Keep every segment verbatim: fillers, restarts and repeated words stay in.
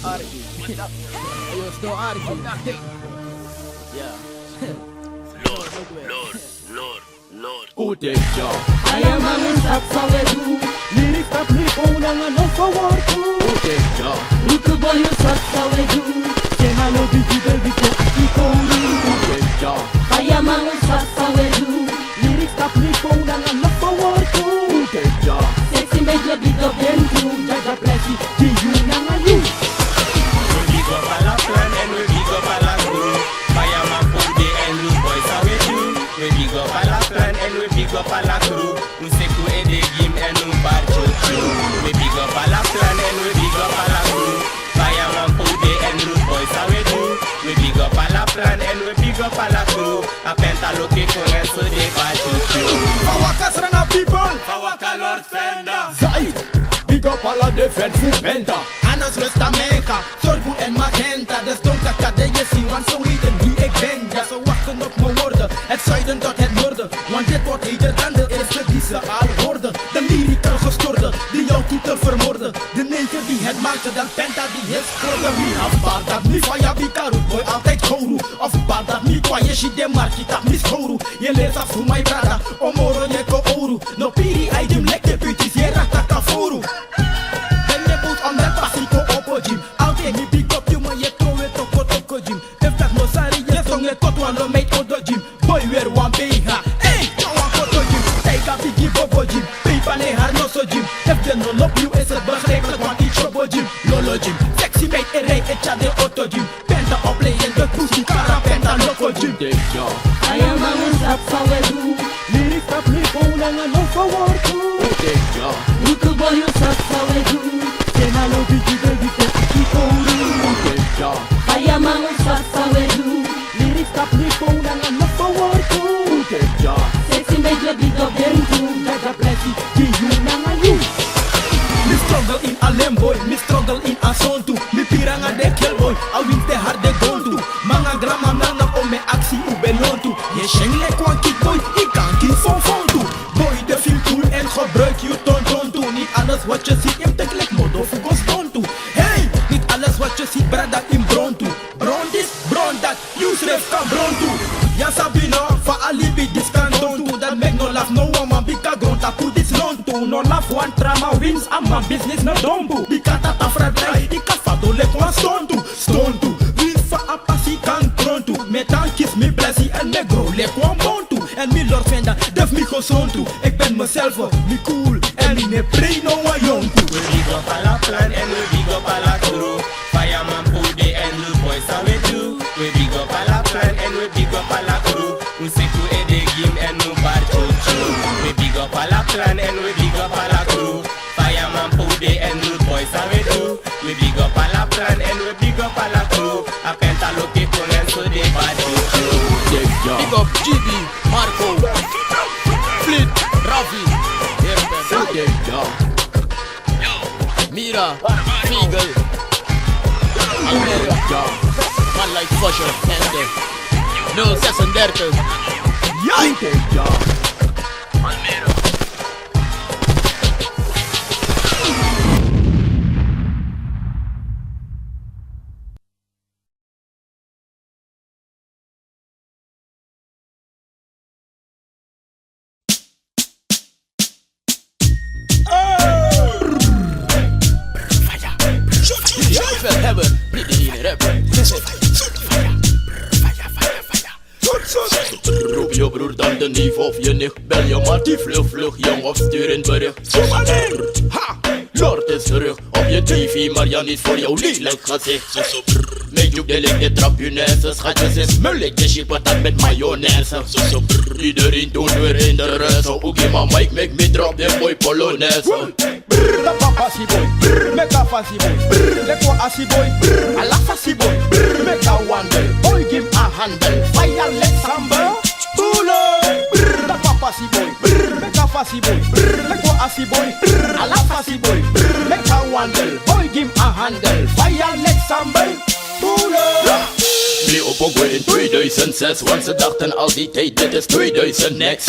Arki. Yo, sto arki. Yeah. Lord, Lord, Lord, Lord. Uteja. Aya manu sap sawedu. Lyrics tap mi phone nanga no forward. Uteja. Rutu boy, you sap sawedu. Sema lo bigi baby te aki kouru. Uteja. Aya manu sap sawedu. Lyrics tap mi phone nanga no forward. Uteja. Sexy make you big up dem too. Jaja bless you. Di yu nanga yu. We big up ala plan and we big up ala crew. Fireman Pode and Rude Boy, sawedu. We big up ala plan and we big up ala crew. Un seku ede gi mi and un party too. We big up ala plan and we big up ala crew. Fireman Pode and Rude Boy, sawedu. We big up ala plan and we big up ala crew. A Penta loki kon en so de party too. Fa waka Srana people. Fa waka Lord Fenda. Zai. Big up ala den fans fu Penta. Anas West America, Sorbu en Magenta. De stonka kade yesi wan so weten wie ik ben. Ja, ze wachten op mijn woorden. Het zuiden tot het noorden. Want dit wordt heter dan de eerste die ze al hoorden. De lyrical gestoorde, die jouw titel vermoorden. De neger die het maakte, dan Penta die het scoorde. Wie afbaar dat niet van Yabi Karu, boy altijd kouru. Of baar dat niet kwa je shit de marki, dat niet kouru. Je leert af voor mijn brada, omoro je ko oru. No piri ai gym lek de putis, je rata ka foru. Ben je boet om dat pasi ko opo gym. Altijd niet big up, you man, je throw it op kot oko gym. If dat no sari, je song je kot wan lo meid odo gym. Boy, weer wan B H. Hey, yo, wan koto gym. Tijga bigi bobo gym. Pipa ne haar no so gym. If de no lop you, is het begrijpelijk, want ik shobo gym. Lolo gym. Sexy meid, e rij, e tja de auto gym. Penta opleiding, de pussy, kara Penta loco gym. Aya manu sap sawedu. Lyrics tap mi phone nanga no forward. Uteja. Rutu boy, you sap sawedu. Sena lo bigi baby te aki kouru. Uteja. Aya manu sap sawedu. Lyrics tap mi phone nanga no forward. Uteja. Sexy make you big up dem too. Jaja bless you. Di yu nanga yu. Mi struggle in a lemboy, mi struggle in a sontu. Mi piranga de kelboy, a wins de harde gontu. Manga grama nanga ome aksi u belontu. Ye sheng lek wan kickboy, i kan kin fonfontu. Boy de feel cool en gebruik you tontontu. Niet alles wat je ziet, im tek lek modo fu go stontu. Hey, niet alles wat je ziet, brada, im brontu. Bron dit, bron dat. Yusref kan brontu. Ya sabi no, fa a libi dis kan tontu. Dat make no laugh no one man bika grond tapu dis lontu. No laugh wan trauma wins a man business no dompu. Bika tata fradai, ika fado lek wan stontu. Stontu, wins fa a pasi kan trontu. Me tan kis mi blessi en me grow lek wan bontu. En mi Lord Fenda, def mi gezontu. Ik ben mezelf, mi cool, en mi ne prei no wan yonku. We big up ala plan en we big up ala crew. Fireman Pode en Rude Boy, sawedu. We big up ala plan en we big up ala crew. Un seku ede gym en un bar chuchu. We big up ala plan en we big up ala crew. Fireman Pode en Rude Boy, sawedu. We big up ala plan en we big up ala crew. A Penta loki kon en so de bar chuchu. Big up G B, Marco, Fleet, Ravi. Mira, Figel, Almere, man like Fosher, Hende, nul zesendertig. Jai! Roep je broer, tante, neef of je nicht, bel je mattie vlug vlug, jong, of stuur een bericht. Zomaar neer. Ha! Lord is terug op je tv, maar ja, niet voor jouw lelijk gezicht. Zo, zo, brrr. Meedoek de link, de trap, Hunesse, schatjes is mullig. De shit patat met mayonaise. Zo, zo, brrr. Iedereen doet weer in de rest. Zo, oké, maar Mike, make me drop de boy polonaise. Brrr, dat papa si boy, brrr, make a fasi boy, brrr, lek wan asi boy, brrr, ala fasi boy, brrr, make a wandel, boy, give a handel, fire like samba. Pulo, brrr, dat papa si boy, brrr, make a fasi boy, brrr, lek wan asi boy, brrr, ala fasi boy, brrr, make a wandel, boy, give a handel, fire like samba. Pulo. Bli op ook weer in tweeduizend zes, want ze dachten al die tijd, dit is tweeduizend niks.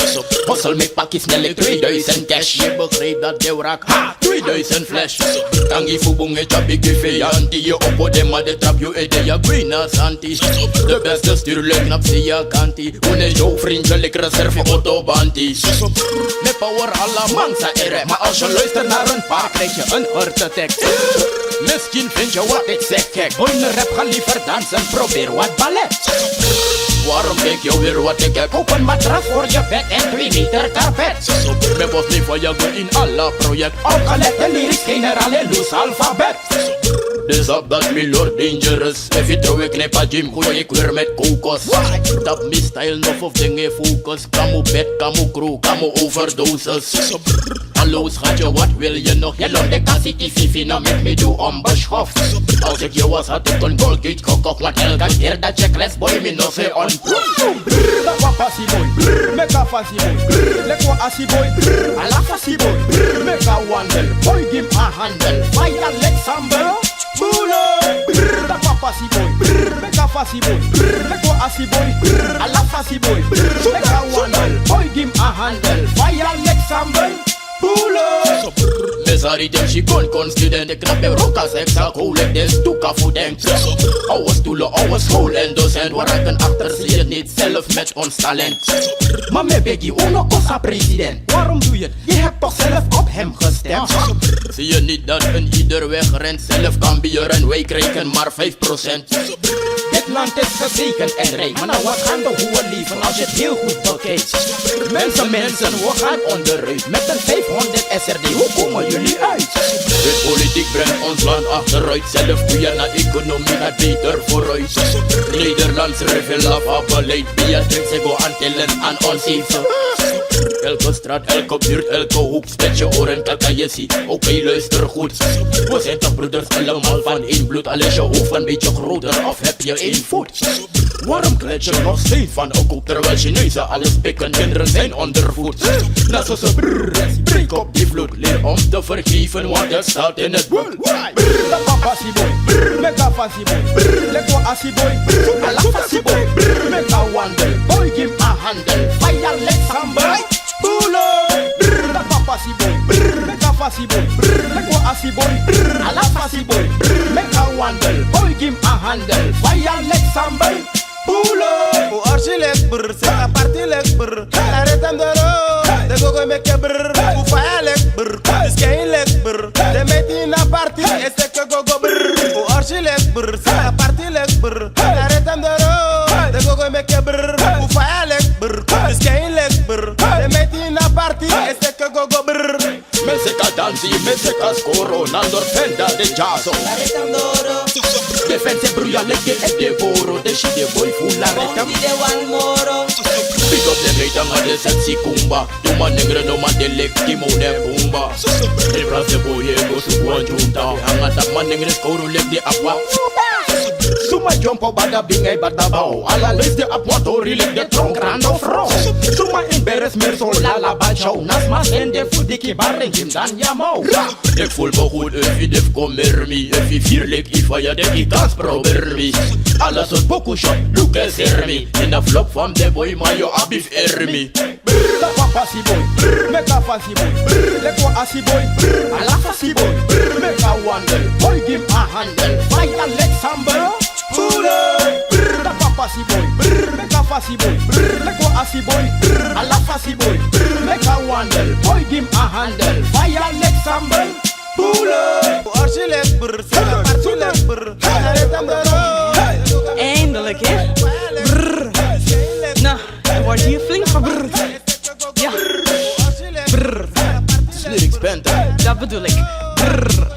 Hostel met pakjes, snel ik tweeduizend cash. Je begrijpt dat de wrak, ha, Tweeduizend flash. Tangi fu bunge tya bigi feyanti. Yu opo den ma de trap yu ede ya gwe na santi. De beste stuurlijk na psi ya kanti. Une show vriendelijk reserve auto banti. Met power ala man sa ere. Maar als je luistert naar een paar krijg je een hartattack. Misschien vind je wat ik zeg gek. Boy, ne rap ga liever dansen, probeer wat ballet. Waarom kijk je weer wat ik heb? Koop een matras voor je bed en twee meter carpet. Met wat leven je in alle project. Opgelegde lyrics, generaal en loes alfabet. Dus op dat milord dangerous. Efi trouwe knip a gym, gooi ik weer met kokos. Dat mi style no of dingen focus. Kamu bed, kamu crew, kamu overdosis. Hallo schatje, wat wil je nog? Je loopt de kassie, die Fifi, nou met me doe onbeschoft. Als ik je was, had ik een Colgate gekocht, want elke keer dat je klets, boy, mi no se on. Brrr, dat wa fasi boy, brrr, meki a fasi boy, brrr, leki wan asi boy, brrr, ala fasi boy, brrr, meki a wandel, boy, gi mi a handel, faya leki sambel. Pulo, brrr, dat wa fasi boy, brrr, meki a fasi boy, brrr, leki wan asi boy, brrr, ala fasi boy, brrr, meki a wandel, boy, gi mi a handel, faya leki sambel. Pulo. Mesari dem si kon kon student, ik knap en roka seksa kolek den stuka fu den. Ouwe stoelen, ouwe school en docent, we raken achter, zie het niet zelf met ons talent. Maar me begi, uno cosa president, waarom doe je het? Je hebt toch zelf op hem gestemd? Zie je niet dat een ieder wegrent, zelf kan bieren, wij krijgen maar vijf procent. Dit land is gezegend en rijk, maar nou wat gaan de hoe leven als je het heel goed bekijkt. Mensen, mensen, we gaan onderuit. Met een vijfhonderd S R D, hoe komen jullie uit? De politiek brengt ons land achteruit. Zelf kun je naar economie gaat beter vooruit. Nederlands revel af beleid. Beatrix, ik wil aantellen aan ons even. Elke straat, elke buurt, elke hoek. Spet je oren, kaka, je ziet. Oké, luister goed. We zijn toch broeders, allemaal van één bloed. Alleen je hoofd een beetje groter, of heb je één voet? Waarom klets je nog steeds van een koek, terwijl Chinezen alles pikken, kinderen zijn ondervoed? Na zo ze brrr, breek op die vloed, leer om te vergeven, want het staat in het boek. Brrr, dat wa fasi boy, brrr, meki a fasi boy, brrr, leki wan asi boy, brrr, ala fasi boy, brrr, meki a wandel, boy, gi mi a handel, faya leki sambel. Pulo, brrr, dat wa fasi boy, brrr, meki a fasi boy, brrr, leki wan asi boy, brrr, ala fasi boy, brrr, meki a wandel, boy, gi mi a handel, faya leki sambel. Pulo. U orsi leki brrr, seka party leki brrr, la retem doro, de gogo meki brrr, u faya leki brrr, skein leki brrr, de meti na party, e seke gogo brrr, u orsi leki brrr, seka party leki brrr, la retem doro, de gogo meki brrr, u faya leki brrr, skein leki brrr, de meti na party, e seke gogo brrr. Me seka dansi, me seka skoro, nandor fenda de dyaso. Defense bruya leki e de boro, de si de boy fu la retem. Big up de meita ma de sexy kumba. Tu manengre no ma de leki Timon en Pumba. De brave boy e go su wan junta. Anga tap manengre skoro leki de apa. Suma dyompo bada binga e bada bao. Ala leisi de abi wan tori leki de tron grando fro. Suma embarrass mi so lala bachau. Na sma seni de fu diki bari en gi mi dan yamau. Yu voel mi goed, efi de fu komer mi. Efi firi leki faya, de yu kan probeer mi. Ala sortu poku shot, luku e seri mi. Ini a flop fu mi de boy, ma yu abi fu eri mi. Brrr, dat wa fasi boy, brrr, meki a fasi boy, brrr, leki wan asi boy, brrr, ala fasi boy, brrr, meki a wandel, boy, gi mi a handel, faya leki sambel. Pulo. Brrr, dat wa fasi boy, brrr, meki a fasi boy, brrr, leki wan asi boy, brrr, ala fasi boy, brrr, meki a wandel, boy, gi mi a handel, faya leki sambel. Pulo. Orsi leki brrr, seka party leki brrr, la retem doro. Eindelijk, hè? Brrr. Nou, er wordt hier flink gebrrrd. Ja. Brrr. Het is lyrics band, hè? Dat bedoel ik. Brrr.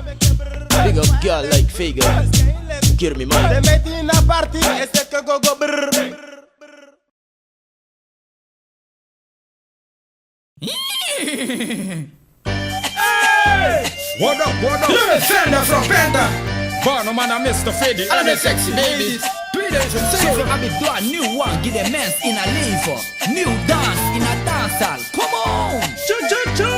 Big up girl like Vega. Kill me, man. De meti na party, e seke gogo brrr. What up, what up? Defender from Penta. Bono man en mister Fedi en de sexy babies. Tweeduizend zeven. Zo, abi du a nieuw wan gi de mens ini a leven. Nieuw dans ini a danszaal. Come on. Cha, cha, cha.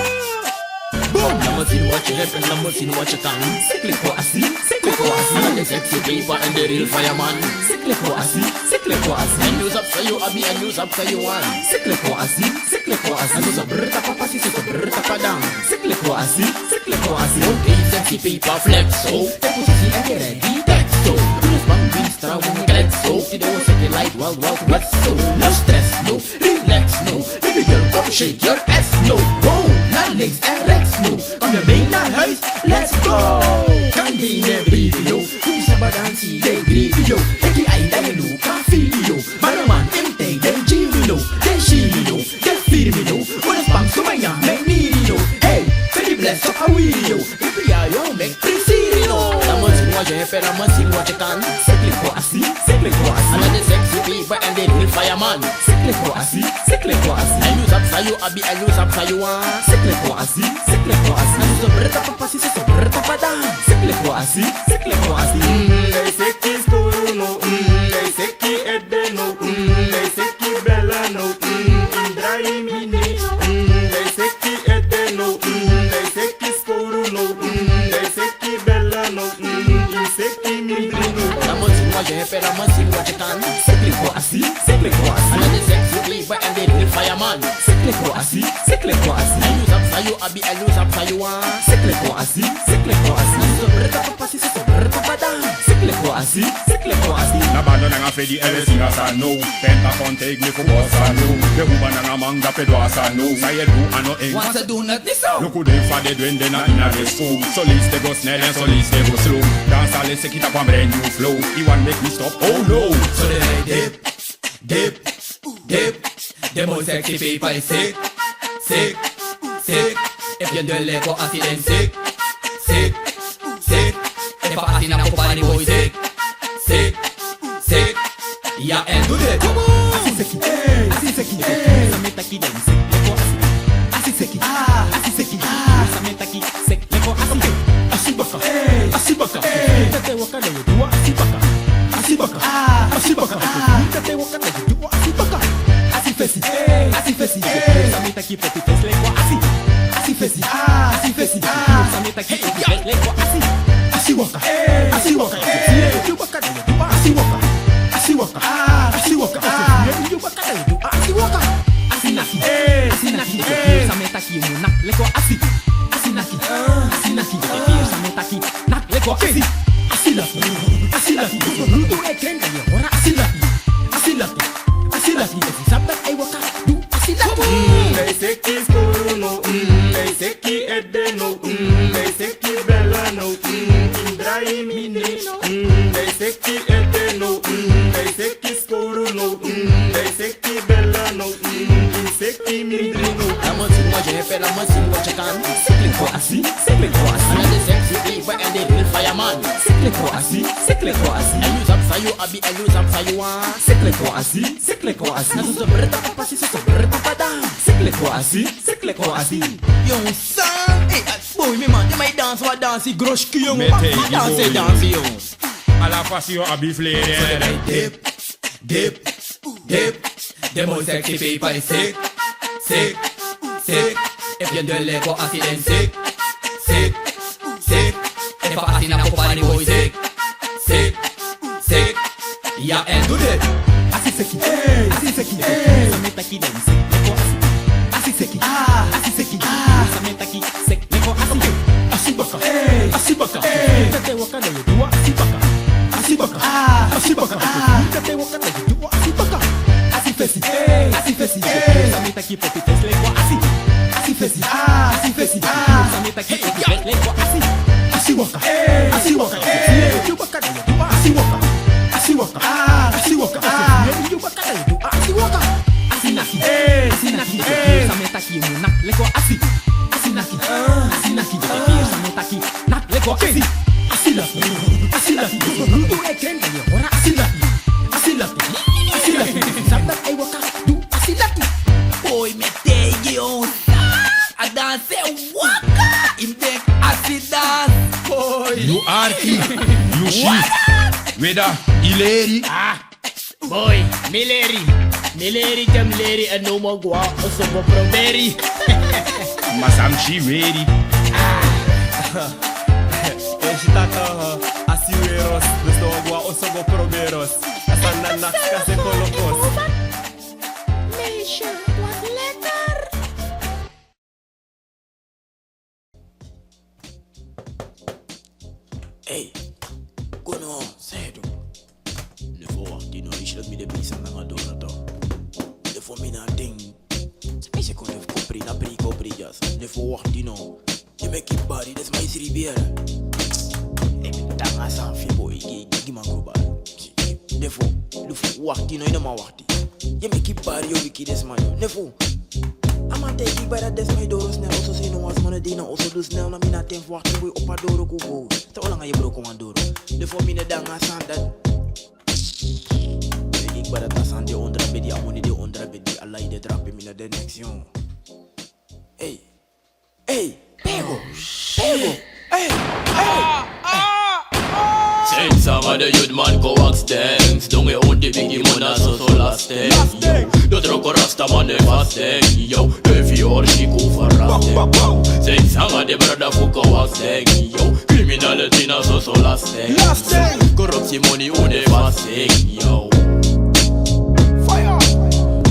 Boom. Laat me zien wat je hebt en laat me zien wat je kan. Sexy leki wan asi, sexy leki wan asi. De sexy diva en de real fireman. Sexy leki wan asi, sexy leki wan asi. En yu sabi san yu abi, en yu sabi san yu wani. Sexy leki wan asi, sexy leki Asi so brr tapa pasi, so brr tapa dan. Sekle ko asi, sekle ko asi. Oké, sexy people flex so. Te posisi en kere di tek so. Terus bang bin straw en klet so. Tide we seki like Wild Wild West so. No stress, no, relax no. Baby girl, come shake your ass no. Go naar links en rechts no. Kom je mee naar huis, let's go. Kan die ne video. Kun sabadansi de video. Eki ai dan luka video. Maraman im te de jimino. De shimino. De firmino. Una spam sumanya me nirino. Hey, fedi bless up a video. Ipi ya yo mek prisirino. Laman sinwa je pe laman sinwa je kan. Sekle ko asi, sekle ko asi. Ala de sexy people and the real fireman. Sekle ko asi, sekle ko asi. Ayu sap sayu abi ayu sap sayu wa. Sekle ko asi, sekle ko asi. Ayu so brr tapa pasi, so brr tapa dan. Sekle ko asi, sekle ko asi. Mm, dai seki skuru no, mm, dai seki ede no, mm, dai seki bela no, mm, indrai mini, mm, dai seki ede no, mm, dai seki skuru no, mm, dai seki bela no, mm, dai seki mindri no. Laman sinwa je pe laman sinwa je kan. Sekle ko asi, sekle ko asi. Ala de sexy people and the real fireman. Sekle ko asi, sekle ko asi. Ayu sap sayu abi ayu sap sayu wa. Sekle ko asi, sekle ko asi. So brr tapa pasi, so brr tapa dan. Sekle ko asi, sekle ko asi. Na bando nanga fedi ewe singa sa no. Penta kon take me fu bossa no. De buba nanga manga pe do asa no. Sa ye du ano en. Wan sa du nati so. Luku den fa de dwende na ina de school. So liste go snel en so liste go slow. Dan sa le seki tapa brand new flow. I wan make me stop, oh no. So de dip, dip, dip. De moi sexy people is sick, sick, sick. If you do let go, I see them sick, sick, sick. If I see na kupani boy sick, sick, sick. Ya en do de. Asi seki, asi seki. Same taki den sick, let go asi. Asi seki, asi seki. Same taki sick, let go asi. Asi baka, asi baka. Tate waka de. Dua asi baka. Asi baka. Asi baka. Tate waka na dua asi baka. Asi fesi. Asi fesi. Sami taki poti fesi leko asi. Asi fesi. Asi fesi. Sami taki poti fesi leko asi. Asi waka. Asi waka. Yu baka na dua asi waka. Asi waka. Asi waka. Yu baka na dua asi waka. Asi naki. Asi naki. Sami taki mu nak leko asi. Asi naki. Asi naki. Sami taki. Nak leko asi. Asi laki. Asi laki. Lutu e ken dan ye hora asi laki. Asi laki. Asi laki. Efu sabi taki ai waka du asi laki. Mm, dai seki skuru no. Mm, dai seki ede no. Mm, dai seki bela no. Mm, indrai mini. Mm, dai seki ede no. Mm, dai seki skuru no. Mm, dai seki bela no. Mm, dai seki mindri no. Laman sinwa je pe laman sinwa je kan. Sekle ko asi, sekle ko asi. Ala de sexy people and the real fireman. Sekle ko asi, sekle ko asi. Ayu sap sayu abi ayu sap sayu wa. Sekle ko asi, sekle ko asi. Asu so brr tapa pasi, so so brr tapa dan. Sekle ko asi, sekle ko asi. Yo san, eh, ah, boy, mi man, dem ai dansi, wa dansi, groski, yo. Mete, wa dansi, boy. Dansi, yo. Ala fasi yo abi fleri. So dem ai dip, dip, dip. Dem moi sexy people is sick, sick, sick. If you do let go, I see them sick, sick, sick. If I see na kupani boy sick, sick, sick. Ya en do de. Asi seki, asi seki. Sami taki den sick, leko asi. Asi seki, asi seki. Sami taki sick, leko asi. Asi baka, asi baka. Tate waka na dua asi baka. Asi baka, asi baka. Tate waka na dua asi baka. Asi fesi, asi fesi. Sami taki poti fesi leko asi. Asi fesi, asi fesi. Sami taki poti fesi leko asi. Asi waka, asi waka. Yu baka na dua asi waka. Asi waka, asi waka. Yu baka na dua asi waka. Asi naki, asi naki. Sami taki mu nak leko asi. Asi naki, asi naki. Sami taki nak leko asi. Asi laki, asi laki. Lutu e ken dan ye hora asi laki. Asi laki, asi laki. Sabi taki ai waka du asi laki. Boy, mi taigi yu. A dansi e waka. Yu mus denki asi dansi. Boy. Yu arki. Yu si. Weda, yu leri. Ah. Boy, mi leri. Mi leri, te mi leri, èn now mi o go a oso go proberi. Ma san mi si weri. E si taki, eh, asi weros, dus now mi o go a oso go proberi. A sani na naks kasi e kon loko. Meisje, wat lekker. Defo wakti no. Yu meki bari, dati sma e sribi yere. Eki tanga san fi bo igi, igi man kruba. Defo, lufu wakti no, yu no man wakti. Yu meki bari, yu wiki dati sma yo. Defo. A man taigi bari dati sma e doro snel, oso sei no wan sma no de na oso du snel, na mi na ten fu wakti boi opo a doro go go. Te olanga yu broko wan doro. Defo mi no de nanga san dati. Eki bari, a san de ondra bedi, a moni de ondra bedi, ala yu de drape, mi no de neks yo. Hey. Hey, pego, pego, hey, hey. Same sanga de youth man go ask them. Sidon e onti bigi mona so so last day. Last day. Yo, doti wroko rasta man e fast day. Yo, efi yu hori si go for rasta. Same sanga de brada fu go ask them. Yo, criminality na so so last day. Last day. Korupsi moni un e fast day. Yo. Fire.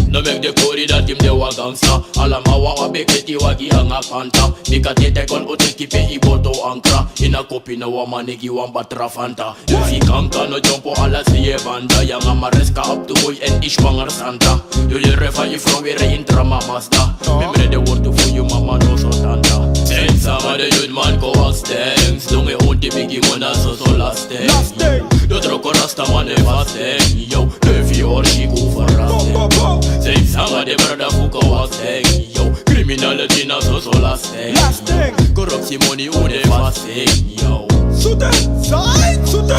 No meki den kori dati mi de wan gangsta. Ala man wawan ben keti wagi nanga panta. Bika te tai kon o teki pe i boto ankra. Ini a kopi na wan man e gi wan batra Fanta. Efi kanka no dyompo ala si e banda. Yu nanga Maresca up to boy en i swanger Santa. Yu yere fa yu frow were ini drama Mazda. Mi brede wortu fu yu mama no so tanta. Same sanga de youth man go ask them. Sidon e onti bigi mona so so last day. Last day. Doti wroko rasta man e fast day. Yo, efi yu hori si go for rasta. Same sanga de brada fu go ask them. Yo, criminality na so so last day. Last day. Korupsi moni un e fast day. Yo. Sute, sai, sute.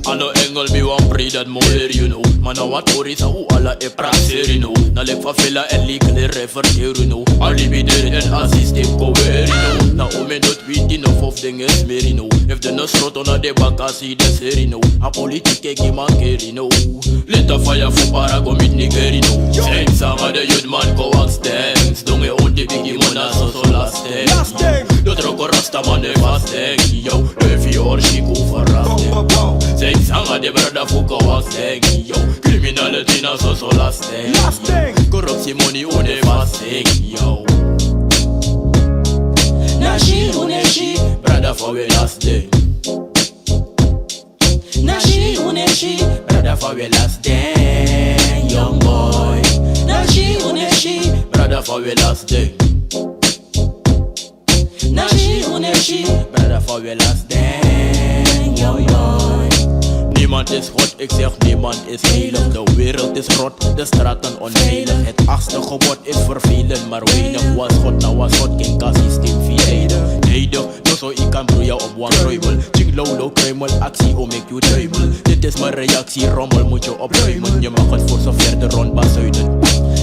A no engel mi wan pray dati mi o leri yu no. Ma na wan tori san un ala e prakseri no. Na leki fa Fela en Likkle e ferteri no. A libi deri en a system kon weri no. Na omen doti winti no fof den e smeri no. Efu den no sroto na den baka si den seri no. A politiki e gi man keri no. Leti a faya fu Para go miti Nigeri no. Same sanga de youth man go ask them. Sidon e onti bigi mona so so last day. Last day. Doti wroko rasta man e fast day. Yo, efi yu hori si go for rasta. Same sanga de brada fu go ask them. Yo, criminality na so so last day. Last day. Korupsi moni un e fast day. Yo. Na si un e si. Brada fa we last day. Na si un e si, brada fa we last day, young boy. Na si un e si, brada fa we last day. Na si un e si, brada fa we last day, young boy. Niemand is God, ik zeg niemand is heilig. De wereld is rot, de straten onveilig. Het achtste gebod is vervelend, maar weinig was God, na was God, ken kasi stem verdedig. Nedig. No so i kan bruya op wan kruimel. Ching low low kruimel, actie o meki yu tuimel. Dit is mijn reactie, rommel moet je opruimen. Je mag het voor zover de rond bezuinen.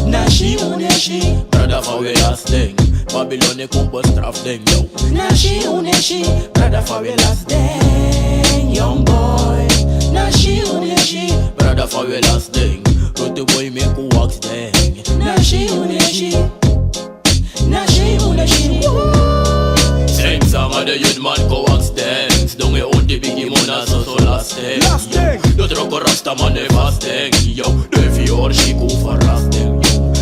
Na si un e si, brada fa we last day. Babylon e kon bestraf den yo. Na si un e si, brada fa we last day, young boy. Na si un e si, brada fa we last day. Rote boy meki un wax day. Na si un e si. Na si un e si. Same sanga de youth man go ask them. Sidon e onti bigi mona so so last day. Last day. Doti wroko rasta man e fast day. Yo, efi yu hori si go for rasta.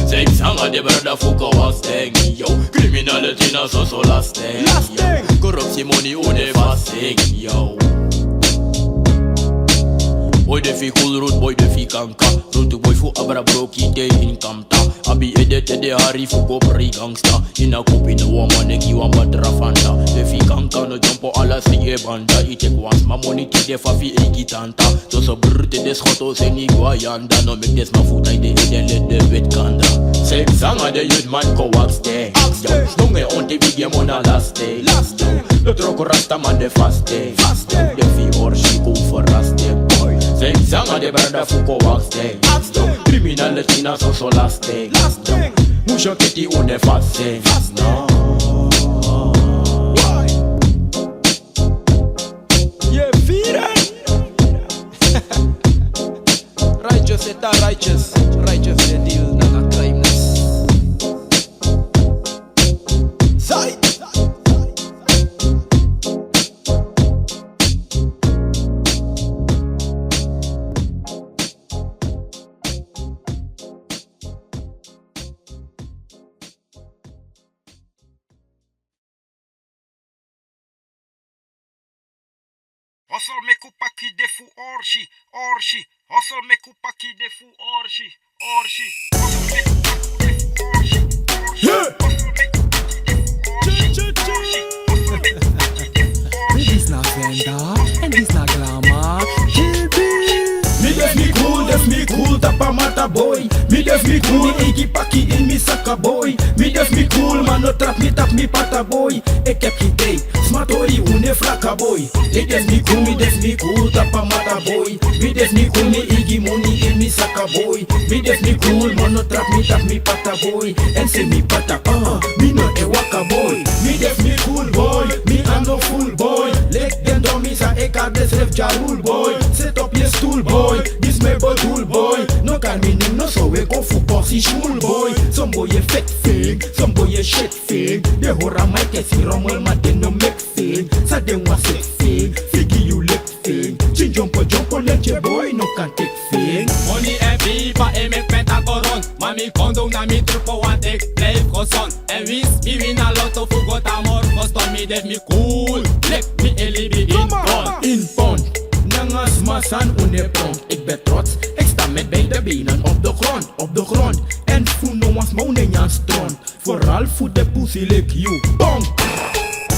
Same sanga de brada fu go ask them. Yo, criminality na so so last day. Last day. Korupsi moni un e fast day. Yo. Boy de fi cool, rude boy de fi kanka. Rude boy fu abra broki te in kamp. Abi ede te de hari fu go prei gangsta. Ini a kopi na wan man e gi wan batra Fanta. Efi kanka no dyompo ala si e banda. I teki wan sma moni tide fa fi eigi tanta. So so brute de sroto seni go a yanda. No meki den sma fu tai de ede leti den weti kandra. Same sanga de youth man go wax day. Yo, sidon e onti bigi mona last day. Last day. Doti wroko rasta man e fast day. Fast day. Efi yu hori si go for rasta. Same sanga de brada fu go wax day. Criminality na so so last day. Last day. Musu keti un e fast day. Fast day. No. Why? Ye fira. Righteous eta righteous. Righteous de deal nanga crimes. Zai. Hustle meki un paki de fu orsi, orsi. Hustle meki un paki de fu orsi, orsi. Hustle meki un paki de fu orsi, orsi. Yeah. Hustle meki un paki de fu Dit is na Venda en dit is na Glama. G B. Mi de fu mi cool, de fu mi cool, tapa mata boy. Mi de fu mi cool, mi iki paki in mi saka boy. Mi de fu mi cool, man no trap mi tap mi pata boy. Ik heb geen tijd, smatori une flaka boy. Mi de fu mi cool, mi de fu mi cool, tapa mata boy. Mi de fu mi cool, mi iki moni in mi saka boy. Mi de fu mi cool, man no trap mi tap mi pata boy. En se mi pata, ah, mi no e waka boy. Mi de fu mi cool boy, mi a no fool boy. Leki den domi san e kari densrefi dya rule boy. Set op je stoel boy, disi mi e bedoel boy. No kari mi nen, no so we kon fu bosi smul boy. Son boy e fake fake, son boy e shit fake. Den hori a mike e si rommel ma den no meki fake. San den wani seti fake, figi yu leki fake. Sin dyompo dyompo leki boy no kan teki fake. Moni en pipa e meki penta go rond. Ma mi kon dong na mi trupo wan teki blijf gezond. En winsi mi win a lotto fu go tan moro koston, mi de fu mi cool. Leki mi e libi in pond. In pond. Nanga sma san un e pond. Ik ben trots, ik sta met beide benen op de grond, op de grond. En fu no wan sma un e nyan stront. Vooral fu den pussy leki yu. Pong.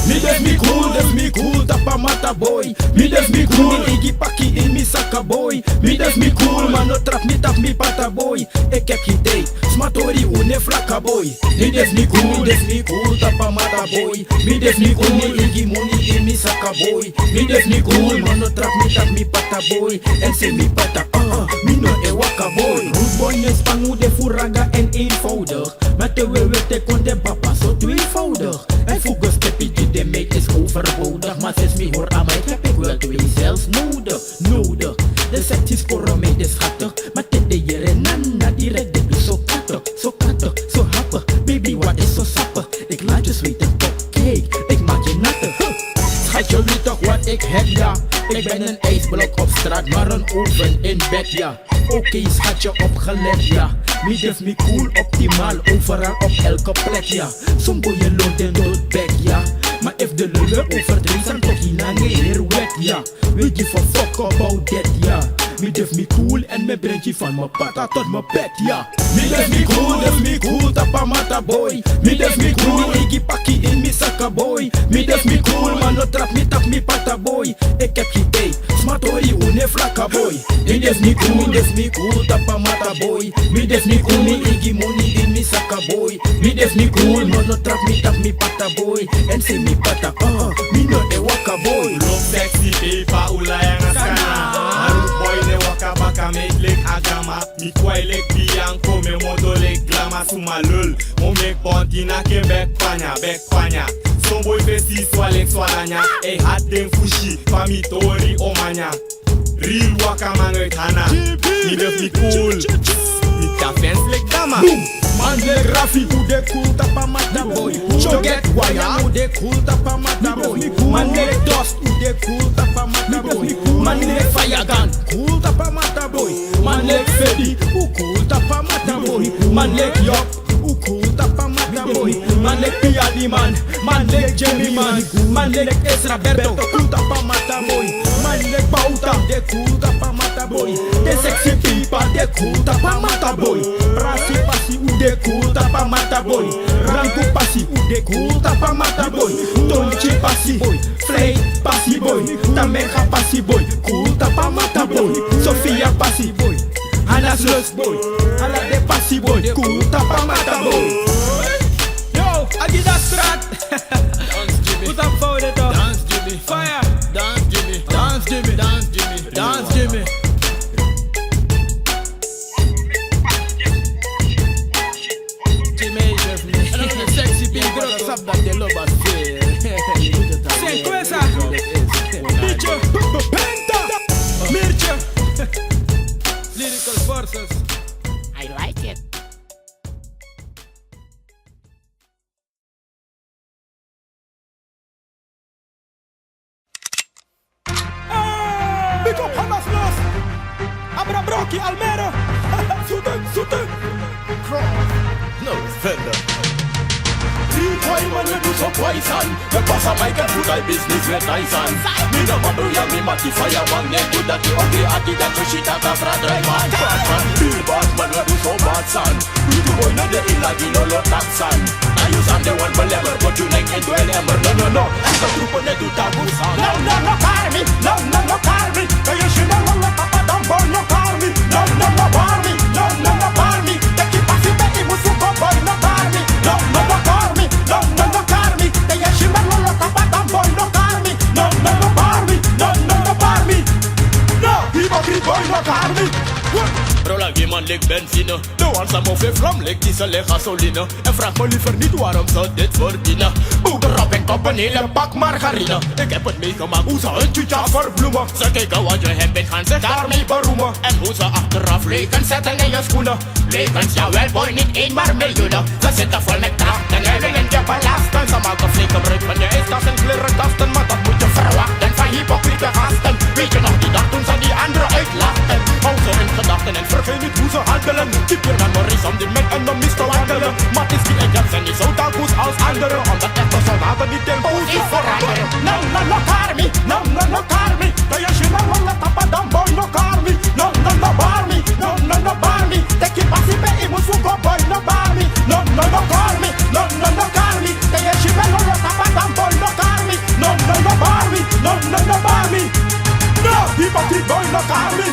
Mi de fu mi cool, de fu mi cool, tapa mata boy. Mi de fu mi cool, mi iki paki in mi saka boy. Mi de fu mi cool, man no trap mi tap mi pata boy. Ik heb geen tijd, smatori une flaka boy. Mi de fu mi cool, de fu mi cool, tapa mata boy. Mi de fu mi cool, mi iki moni in mi saka boy. Mi de fu mi cool, man no trap mi tap mi pata boy. En se mi pata, ah, mi no e waka boy. Rude boy no e spangu, de fu raga en eenvoudig. Ma te we wete kon de bapa so tweevoudig. En fu go skepi gi de meid is overbodig. Ma sinds mi hori a mike heb ik wel twee zelfs nodig. Nodig. De sexy sporen meid is schattig. Ma te de yere nana direct de is zo kattig, zo kattig, zo happig. Baby, wat is zo sappig? Ik laat je zweten, kijk, ik maak je natter. Huh. Schatje, weet toch wat ik heb, ja? Ik ben een ijsblok op straat, maar een oven in bed, ja. Oké, schatje, opgelet, ja. Mi de fu mi cool, optimaal, overal op elke plek, ja. Son boy e lon den doti bek, ja. Ma efu de lulu overdrijf, dan toch in hangen hier wet, ja. We give a fuck about that, ja. Mi de fu mi cool en mi brengi van mi pata tot mi bed, ja. Mi de fu mi cool, de fu mi cool, tapa mata boy. Mi de fu mi cool, mi iki paki in mi saka boy. Mi de fu mi cool, man no trap mi tap mi pata boy. Ik heb geen tijd, smatori une flaka boy. Mi de fu mi cool, de fu mi cool, tapa mata boy. Mi de fu mi cool, mi iki moni in mi saka boy. Mi de fu mi cool, man no trap mi tap mi pata boy. En se mi pata, ah, mi no e waka boy. Look sexy, baby, ula yanga sana. Maru boy ne waka baka, make like a gama. Mi kwai leki Bianco, mi modo leki Glama, suma lul. Mo meki bonti na ken bek panya, bek panya. Son boy fesi swa leki Swalanya. Ei, hati den fushi, fa mi tori o manya. Real waka man uit Hana. Mi de fu mi cool. Mi ta fans leki Dama. Boom. Man leki Rafi, u de cool tapa mata boy. Choget Waya, u de cool tapa mata boy. Man leki Dust, u de cool tapa mata boy. Man leki Fayagan, cool tapa mata boy. Man leki Fedi, u cool tapa mata boy. Man leki Yop, u cool tapa mata boy. Man leki Piani Man, man leki Jemmy Man, man leki Ezra Berto, cool tapa mata boy. Man leki Bauta, de cool tapa mata boy. De sexy pipa, de cool tapa mata boy. Prasi Pasi, u de cool tapa mata boy. Ranku Pasi, u de cool tapa mata boy. Tonchi Pasi boy. Flay Pasi boy, Tamega Pasi boy, cool tapa mata boy. Sofia Pasi boy, Hana Slus boy, ala den Pasi boy, cool tapa mata boy. Yo, a gi dati start. Put up for the top. Dance Jimmy. Fire. Dance Jimmy. Dance Jimmy. Dance Jimmy. Dance Jimmy. Sexy big brother, sap dat de lobas feel. Sequenza. Bicho. Penta. Mircha. Lyrical verses. I like it. Big up Hamas Los. Abra Broki Almere. Sute, sute. Cross. No, Venda. Boy, man, we du so boy san. We pasa Michael fu dai business we Tyson. Mi no man, bro, ya mi mati fire man. Ne du dati, ogri ati dati, so shit ata fra drai man. Batman, big Batman, we du so bad san. Wi du boy no de ila di lolo tak san. Na yu san de wan belemer, but yu nek en dwel emmer. No, no, no. Esta trupo ne du tabu san. No, no, no, carry me. No, no, no, carry me. No, you should know, no, no, papa, don't boy, no, carry me. No, no, no, carry me. No, no, no, carry me. Take it, pass it, take it, musu, go, boy, no, carry me. No, no, no, carry me. No, no, no, carry me. Take it, she, no, no, no, papa, don't boy, no, carry me. No, no, no, carry me. No, no, no, carry me. No, hypocrite boy, no, carry me. Bro, like, man, like, benzine. De wan san mof e vlam leki diesel en gasoline. En vraag me liever niet waarom ze dit verdienen. Boekenrap en kop en hele pak margarine. Ik heb het meegemaakt hoe ze hun tjutja verbloemen. Ze kijken wat je hebt en gaan zich daarmee beroemen. En hoe ze achteraf leugens zetten in je schoenen. Leugens, jawel boy, niet één maar miljoenen. Ze zitten vol met kracht en hij wil je belasten. Ze maken flink gebruik van je ijskasten, klerenkasten. Maar dat moet je verwachten van hypocriete gasten. Weet je nog die dag toen ze die anderen uitlachten? Hou ze in gedachten en vergeet niet hoe ze handelen. Keep your memories om die met enemies te wandelen. Maar het is niet erg, zijn niet zo taboes als anderen. Omdat echte soldaten niet tempo's die veranderen. No, no, no, carry me. No, no, no, carry me. No, you should know, no, no, papa, don't boy, no, carry me. No, no, no, carry me. No, no, no, carry me. Take it, pass it, pay, imusu, go, boy, no, carry me. No, no, no, carry me. No, no, no, carry me. No, no, no, carry me. No, no, no, carry me. No, hypocrite boy, no, carry me.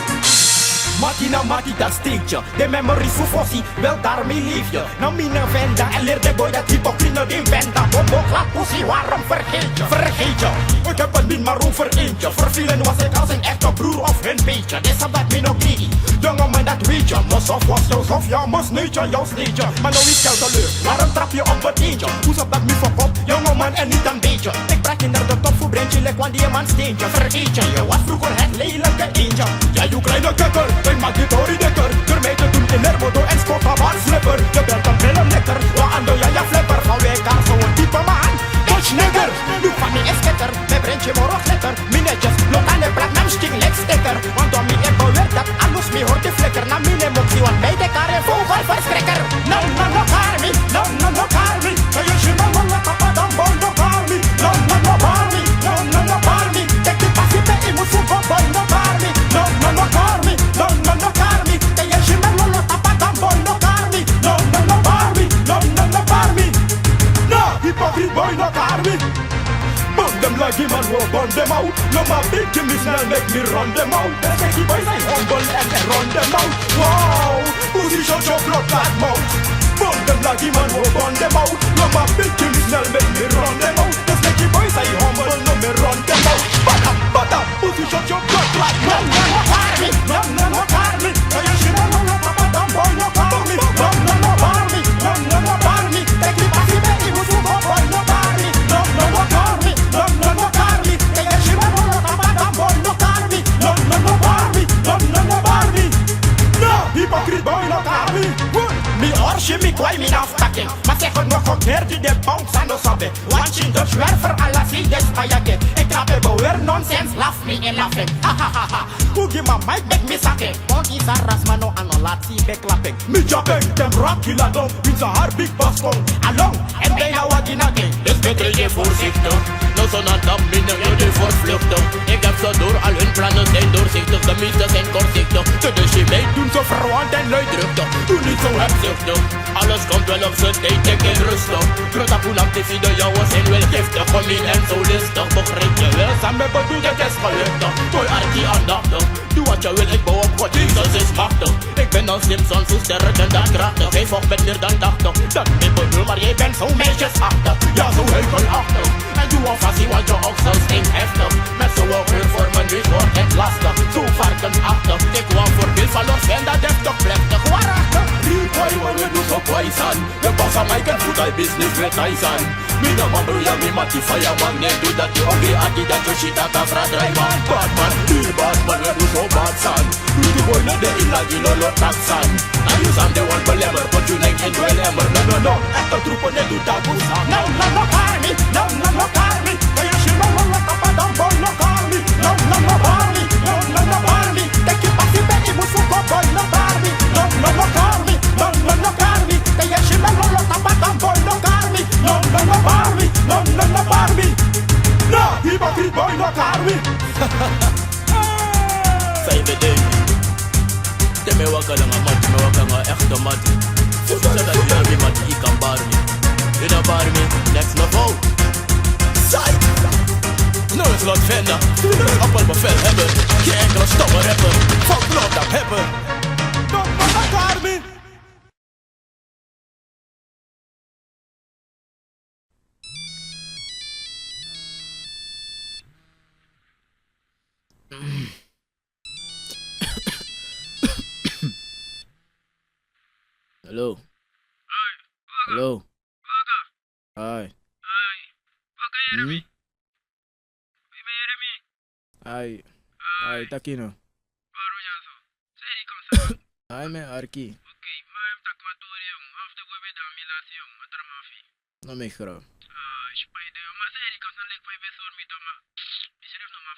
Mati na mati, dat steentje. De memories fu fosi, wel daarmee leef je. Na mi na venda en leer de boy dat hypocriet no den benda. Bombo klap pussy, waarom vergeet je? Vergeet je. Ik heb het niet maar over eentje. Vervelend was ik als een echte broer of hun beetje. Dit is dat mi no greedy. Jonge man, dat weet je. Mos of was jouw sof, ja, mos neutje, jouw sneetje. Maar nou is jou teleur. Waarom trap je op het eentje? Hoe zat dat mi verkop? Jonge man, en niet een beetje. Ik brak in de top voor brandje, lek wan diamantsteentje. Vergeet je, je was vroeger het lelijke eentje. Ja, you kleine kekker, ik maak je tori dikker. Door mij te doen in Lermodo en Scotta bar slipper. Je bent een film lekker, wa ando ja, ja, flipper. Van W K, zo'n type man, Dutch nigger. Nu van die is gekker, mijn brandje moro glitter. Minetjes, lokale plat, nam sting, lijksticker. Want door mij, ik beweer dat alles mee hoort te flikker. Na mine moxie, want mij de kar en vogel verschrikker. No, no, no, carry me. No, no, no, carry me. No, you should know, no, no, papa, don't boy, no, carry me. No, no, no, carry me. No, no, no, carry me. Take it, pass it, take it, musu, go, boy, no, carry me. No, no, no, carry me. No, no, no, carry me. Take it, she, no, no, no, papa, don't boy, no, carry me. No, no, no, carry me. No, no, no, carry me. No, hypocrite boy, no, carry me. Burn dem like man, we burn dem out. No man big give me smell, make me run dem out. They say the boys are humble and they run dem out. Wow, pussy shut your blood clot mouth. Burn dem like man, we burn dem out. No man big give me smell, make me run dem out. They say the boys are humble, no me run dem out. Bada, bada, pussy shut your blood clot mouth. No, no, no, carry me. No, no, no, carry me. No, you should know, no, no, papa, don't boy, no, carry me. No, no, no, carry me. No, no, no, carry me. Take me, pass it, take it, musu, go, boy, no, carry me. No, no, no, carry me. No, no, no, carry me. Take it, she, no, no, papa, don't boy, no, carry me. No, no, no, carry me. No, no, no, carry me. No, hypocrite boy, no, carry me. Good. Mi or she, mi kwai, mi naf, take. Ma se kon no kon ker di de bounce, I no sabi. Wan chin Dutch werver, ala si des payake. Ik heb beweer nonsens, laugh me in laughing. Ha, ha, ha, ha. Who give my mic, make me suck it. Bon, is a rasma, no, ano, laat, see, back clapping. Mi japping, dem rap, kila, don. With a hard big bass, kong. Along, en bijna wat in a game. Dus beter je voorzichtig. No, zo na dam, minder, je de voortvluchten. Ik heb ze door, al hun plannen zijn doorzichtig. De meeste zijn kortzichtig. Ze dus je meedoen, zo verwant en luidruchtig. Doe niet zo hebzuchtig. Alles komt wel op zijn tijd, ik in rustig. Groot apoen actief, de jouwe zijn wel giftig. Kom niet en zo listig, begrijp je wel. Samen bedoel, het is gelukkig. Mooi archie aandachtig. Doe wat je wil, ik bouw op God, Jezus is machtig. Ik ben als Simpson, zo sterk en daadkrachtig. Hij vocht met meer dan tachtig. Dat ik bedoel, maar jij bent zo meisjesachtig. Ja, zo heuvelachtig. En doe alvast, zie wat je oksels zijn heftig. Met zo'n hoofd voor mijn neus wordt het lastig. Zo varkensachtig. Ik wou voor veel valor zijn, dat is toch plechtig. Waarachtig. Drie boy, we doen zo boy san. We pasa Michael fu dai business we Tyson. Mi no man, bro, ya mi mati fire man. Ne du dati, ogri ati dati, shit ata fra drai man. Batman, big Batman, we du so bad san. Wi du boy no de ila di lolo tak san. Na yu san de wan belemer, but yu nek en dwel emmer. No, no, no, echte troepen ne du tabu san. No, no, no, carry me. No, no, no, carry me. No, you should know, no, no, papa, don't boy, no, carry me. No, no, no, carry me. No, no, no, carry me. Take it, pass it, take it, musu, go, boy, no, carry me. No, no, no, carry me. No, no, no, carry me. No, you should know, no, no, papa, don't boy, no, carry me. No, no, Te mi waka nanga mati, mi waka nanga echte mati. Fu fu sa dati yu na mi mati, yu kan bari mi. Yu na bari mi, next no fout. Sai! No is Lot Venda, no is Appel Bevel hebben. Geen enkele stomme rapper, van Bloot dat hebben. Don't wanna call me. Hello. Hello. Hi. Hmm? Ai, ai, taki no. Ai, mi e arki. No mi e gra.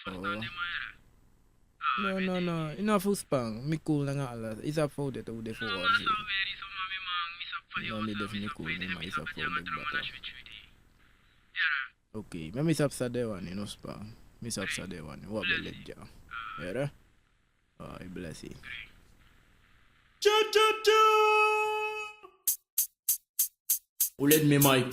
Oh. No, no, no. Yu no fu span. Mi cool nanga ala. Yu sabi fa u de, te u de fu warsi. No, mi de fu mi cool, mi ma yu sabi fa u de baka. Ok, ma mi sabi san den wani, no span. Mi sabi san den wani, wi abi leki dya. Yere? Ai, blesi. Cha, cha, cha. U leti mi mic,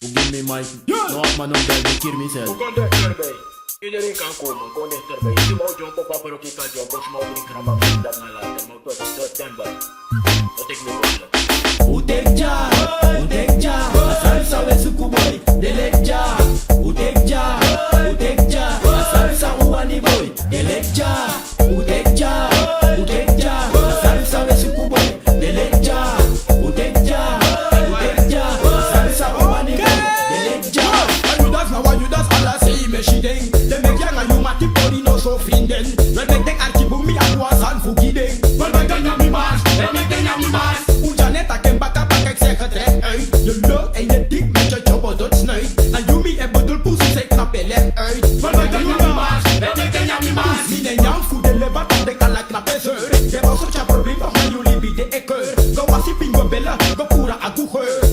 u gi mi mic. Yeah. No, man, no, mi kiri mi sel. U kon dichterbij. Iedereen kan komen, kon dichterbij. Yu si mi o dyompo, papa, yu kan dyompo, sma o dringi krama, dat na later. Stand by. U teki dya, u teki dya, a salsa we suku boi, de leki dya. U teki dya, u teki dya, a salsa u wani boi, de leki dya. U teki dya, u teki dya, a salsa we suku boi, de leki dya. U teki dya, u teki dya, a salsa u wani boi, de leki dya. Wan yu dance na wan yu dance, ala sei mi si den. Den meki anga yu mati pori no so fini den. Wan meki den arki bun mi abi wan sani fu gi den. Wan meki den nyan mi mars, wan meki den nyan mi mars. Un dya neti a ken baka baka, ik zeg het rechtuit. Je lult en je dik met je tjobo tot snuit. En yu mi e bedoel pusu, zij knap je leg uit. Wan meki den nyan mi mars, wan meki den nyan mi mars. Mi ne nyan fu de leba, dat de kala knappe zeur. De boso tya probleem, of na yu libi de ekeur. Go wasi pingo bella, go pura a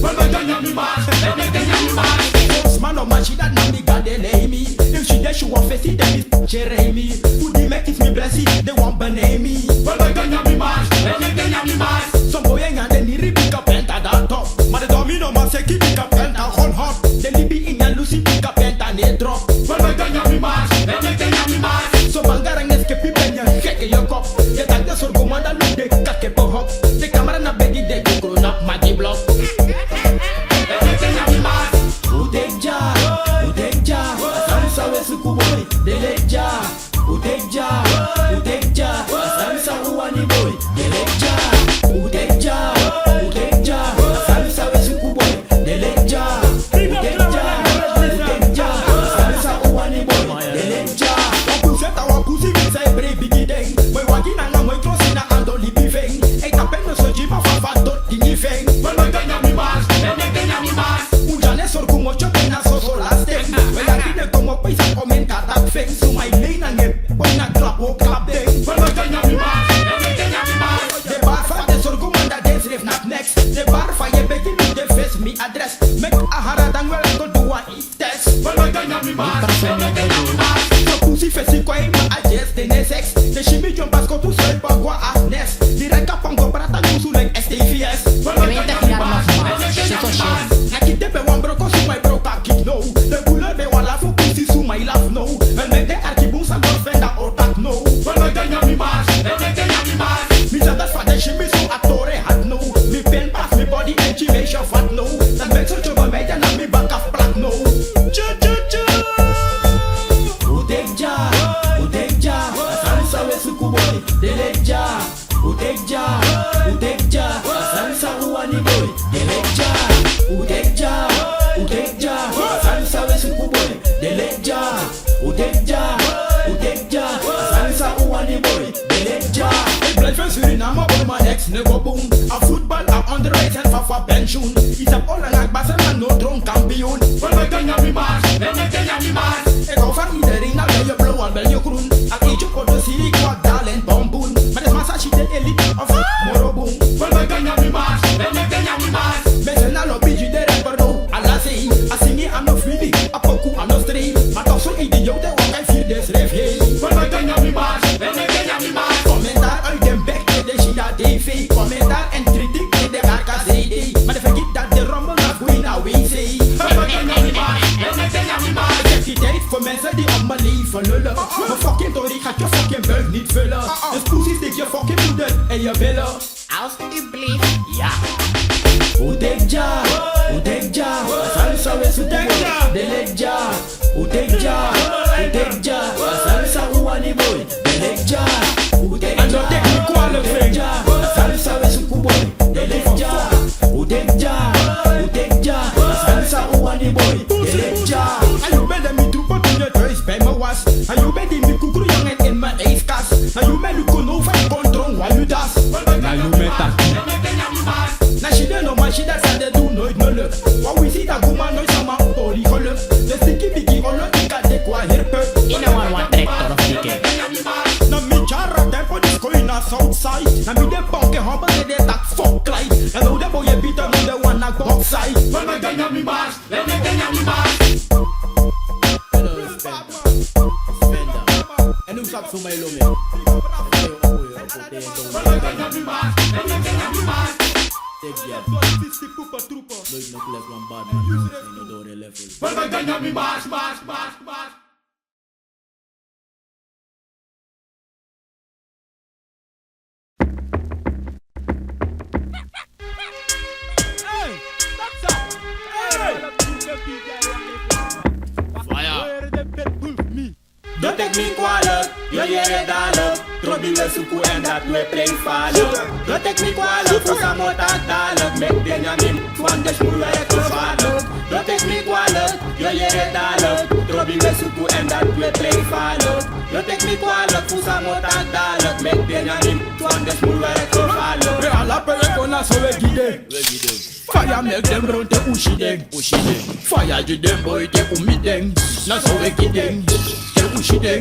Wan meki den nyan mi mars, wan meki den nyan mi mars. Sma no man si dati na mi Gado e lei mi. Yu si den shu wan fesi, den mi tyere mi. Fu di meki mi blesi, den wan benei mi. Wan meki den nyan mi mars, wan meki den nyan mi mars. Son boi e nyan den niri bika penta dan top. Ma den domi no man seki bika penta kon hot. Den libi ini a lusi bika penta ne drop. Wan meki den nyan mi mars, wan meki den nyan mi mars. Son banga range skepi ben nyan gek in yu kop. Den taki den sorgu man, dan luku den kake pohop. Den kamera na begi, den go grow na magi blok. U teki dya, u teki dya, a salsa we suku boi, de leki dya. U teki dya, u teki dya, a salsa u wani boi, de leki dya. U teki dya, u teki dya, a salsa we suku boi, de leki dya. U teki dya, u teki dya, a salsa u wani boi, de leki dya. Wan pusi e tan wan pusi, mi sa e brei bigi den. Moi wagi nanga moi krosi na ando libi fen. E tape no so gi ma fa fa doti ni fen. Wan meki den nyan mi mars, wan meki den nyan mi mars. Un dya ne sorgu mo tyopo na soso lasten. Wan dati den komo pisa komen katak fen. Suma e lei nanga en pon na klap o klap den. Wan meki den nyan mi mars, wan meki den nyan mi mars. Den bar fa den sorgu man, dan den srefi na next. Den bar fa yu e begi mi, den fesi mi adres. Meki a hara dan wel go du wan test. Wan meki den nyan mi mars, wan meki den nyan mi mars. So pusi fesi kon e ma a yes den ne sex. Den si mi dyompo a skotu so e pagwa a nes. Direct a pon go prata nyunsu leki S T V S. Wan meki den nyan mi mars, wan meki den nyan mi mars. Na kite ben wan broko, suma e broko a kidno. Den couleur ben wan lafu, pusi suma e lafu no. Wan meki den arki bun, san go fenda o tak no. Wan meki den nyan mi mars, wan meki den nyan mi mars. Mi sa dati fa den si mi so a tore hati no. Mi pen pasi mi body en tyi mi e si a fati no. Dan meki so tyobo mi e de na mi baka fu plak no. Tyu, tyu, tyu. U teki dya, u teki dya, a salsa we suku boi, de leki dya. U teki dya, u teki dya, a salsa u wani boi, de leki dya. U teki dya, u teki dya, a salsa we suku boi, de leki dya. U teki dya, u teki dya, a salsa u wani boi, de leki dya. Ik blijf in Suriname, boi, ma niks ne go bun. A voetbal, a onderwijs en fa fa pensioen. Yu sabi, olanga gbasa, ma no tron kampioen. Wan meki den nyan mi mars, wan meki den nyan mi mars. Ik hou van iedereen, al ben je blauw, al ben je groen. Al eet je poddosierik, wat dalen, pompoen. Maar de massa ziet de elite of moro bun. Wan meki den nyan mi mars, wan meki den nyan mi mars. Mi e seni a lobi gi den rapper no. Ala sei, a singi a no fini, a poku a no strei. Ma toch so idioot e waka e firi den srefi hei. Wan meki den nyan mi mars, wan meki den nyan mi mars. Pussy stick your fucking moeder en je billen. Alstublieft, ja. Utekja, utekja, a salsa we suku boy. Delekja, utekja, utekja, a salsa uwani boy. Delekja, utekja, utekja, a salsa we suku boy. Delekja, utekja, utekja, a salsa uwani boy. Delekja. Ayo bende mi trupa tu je thuis bij me was. Ayo bende mi kukru jongen in mijn ijskast. Ayo bende kono van kontron wa Judas. Na yu meta. Na shide no man shide sa de du nooit nullen. Wa wi si da guma nooit sama poli geluk. De sticky biggie olo ika de kwa hirpe. Ina wan wan tractor of dike. Na mi jara tempo di skoy na Southside. Na mi de bonke hamba de de tak fuck light. Na no de boye bita no de wan na box side. Mama ganya mi mas. Hello, Spender. Spender. En u sabi suma e lobi. Take ya. Nooit no plus wan bad man. No dore level. Fire. Don't take me kwalijk, yo yere dalen. Trobi we suku en dat we play falen. Don't take me kwalijk, fu samo tak dalen. Mek Benjamin, van de smoel werk gevaarlijk. Don't take me kwalijk, yo yere dalen. Trobi we suku en dat we play falen. Don't take me kwalijk, fu samo tak dalen. Mek Benjamin, van de smoel werk gevaarlijk. We ala pe we kon na so we gi den. We gi den. Fire mek den bron te un si den. Un si den. Fire gi den boy te un mi den. Na so we gi den. Te un si den.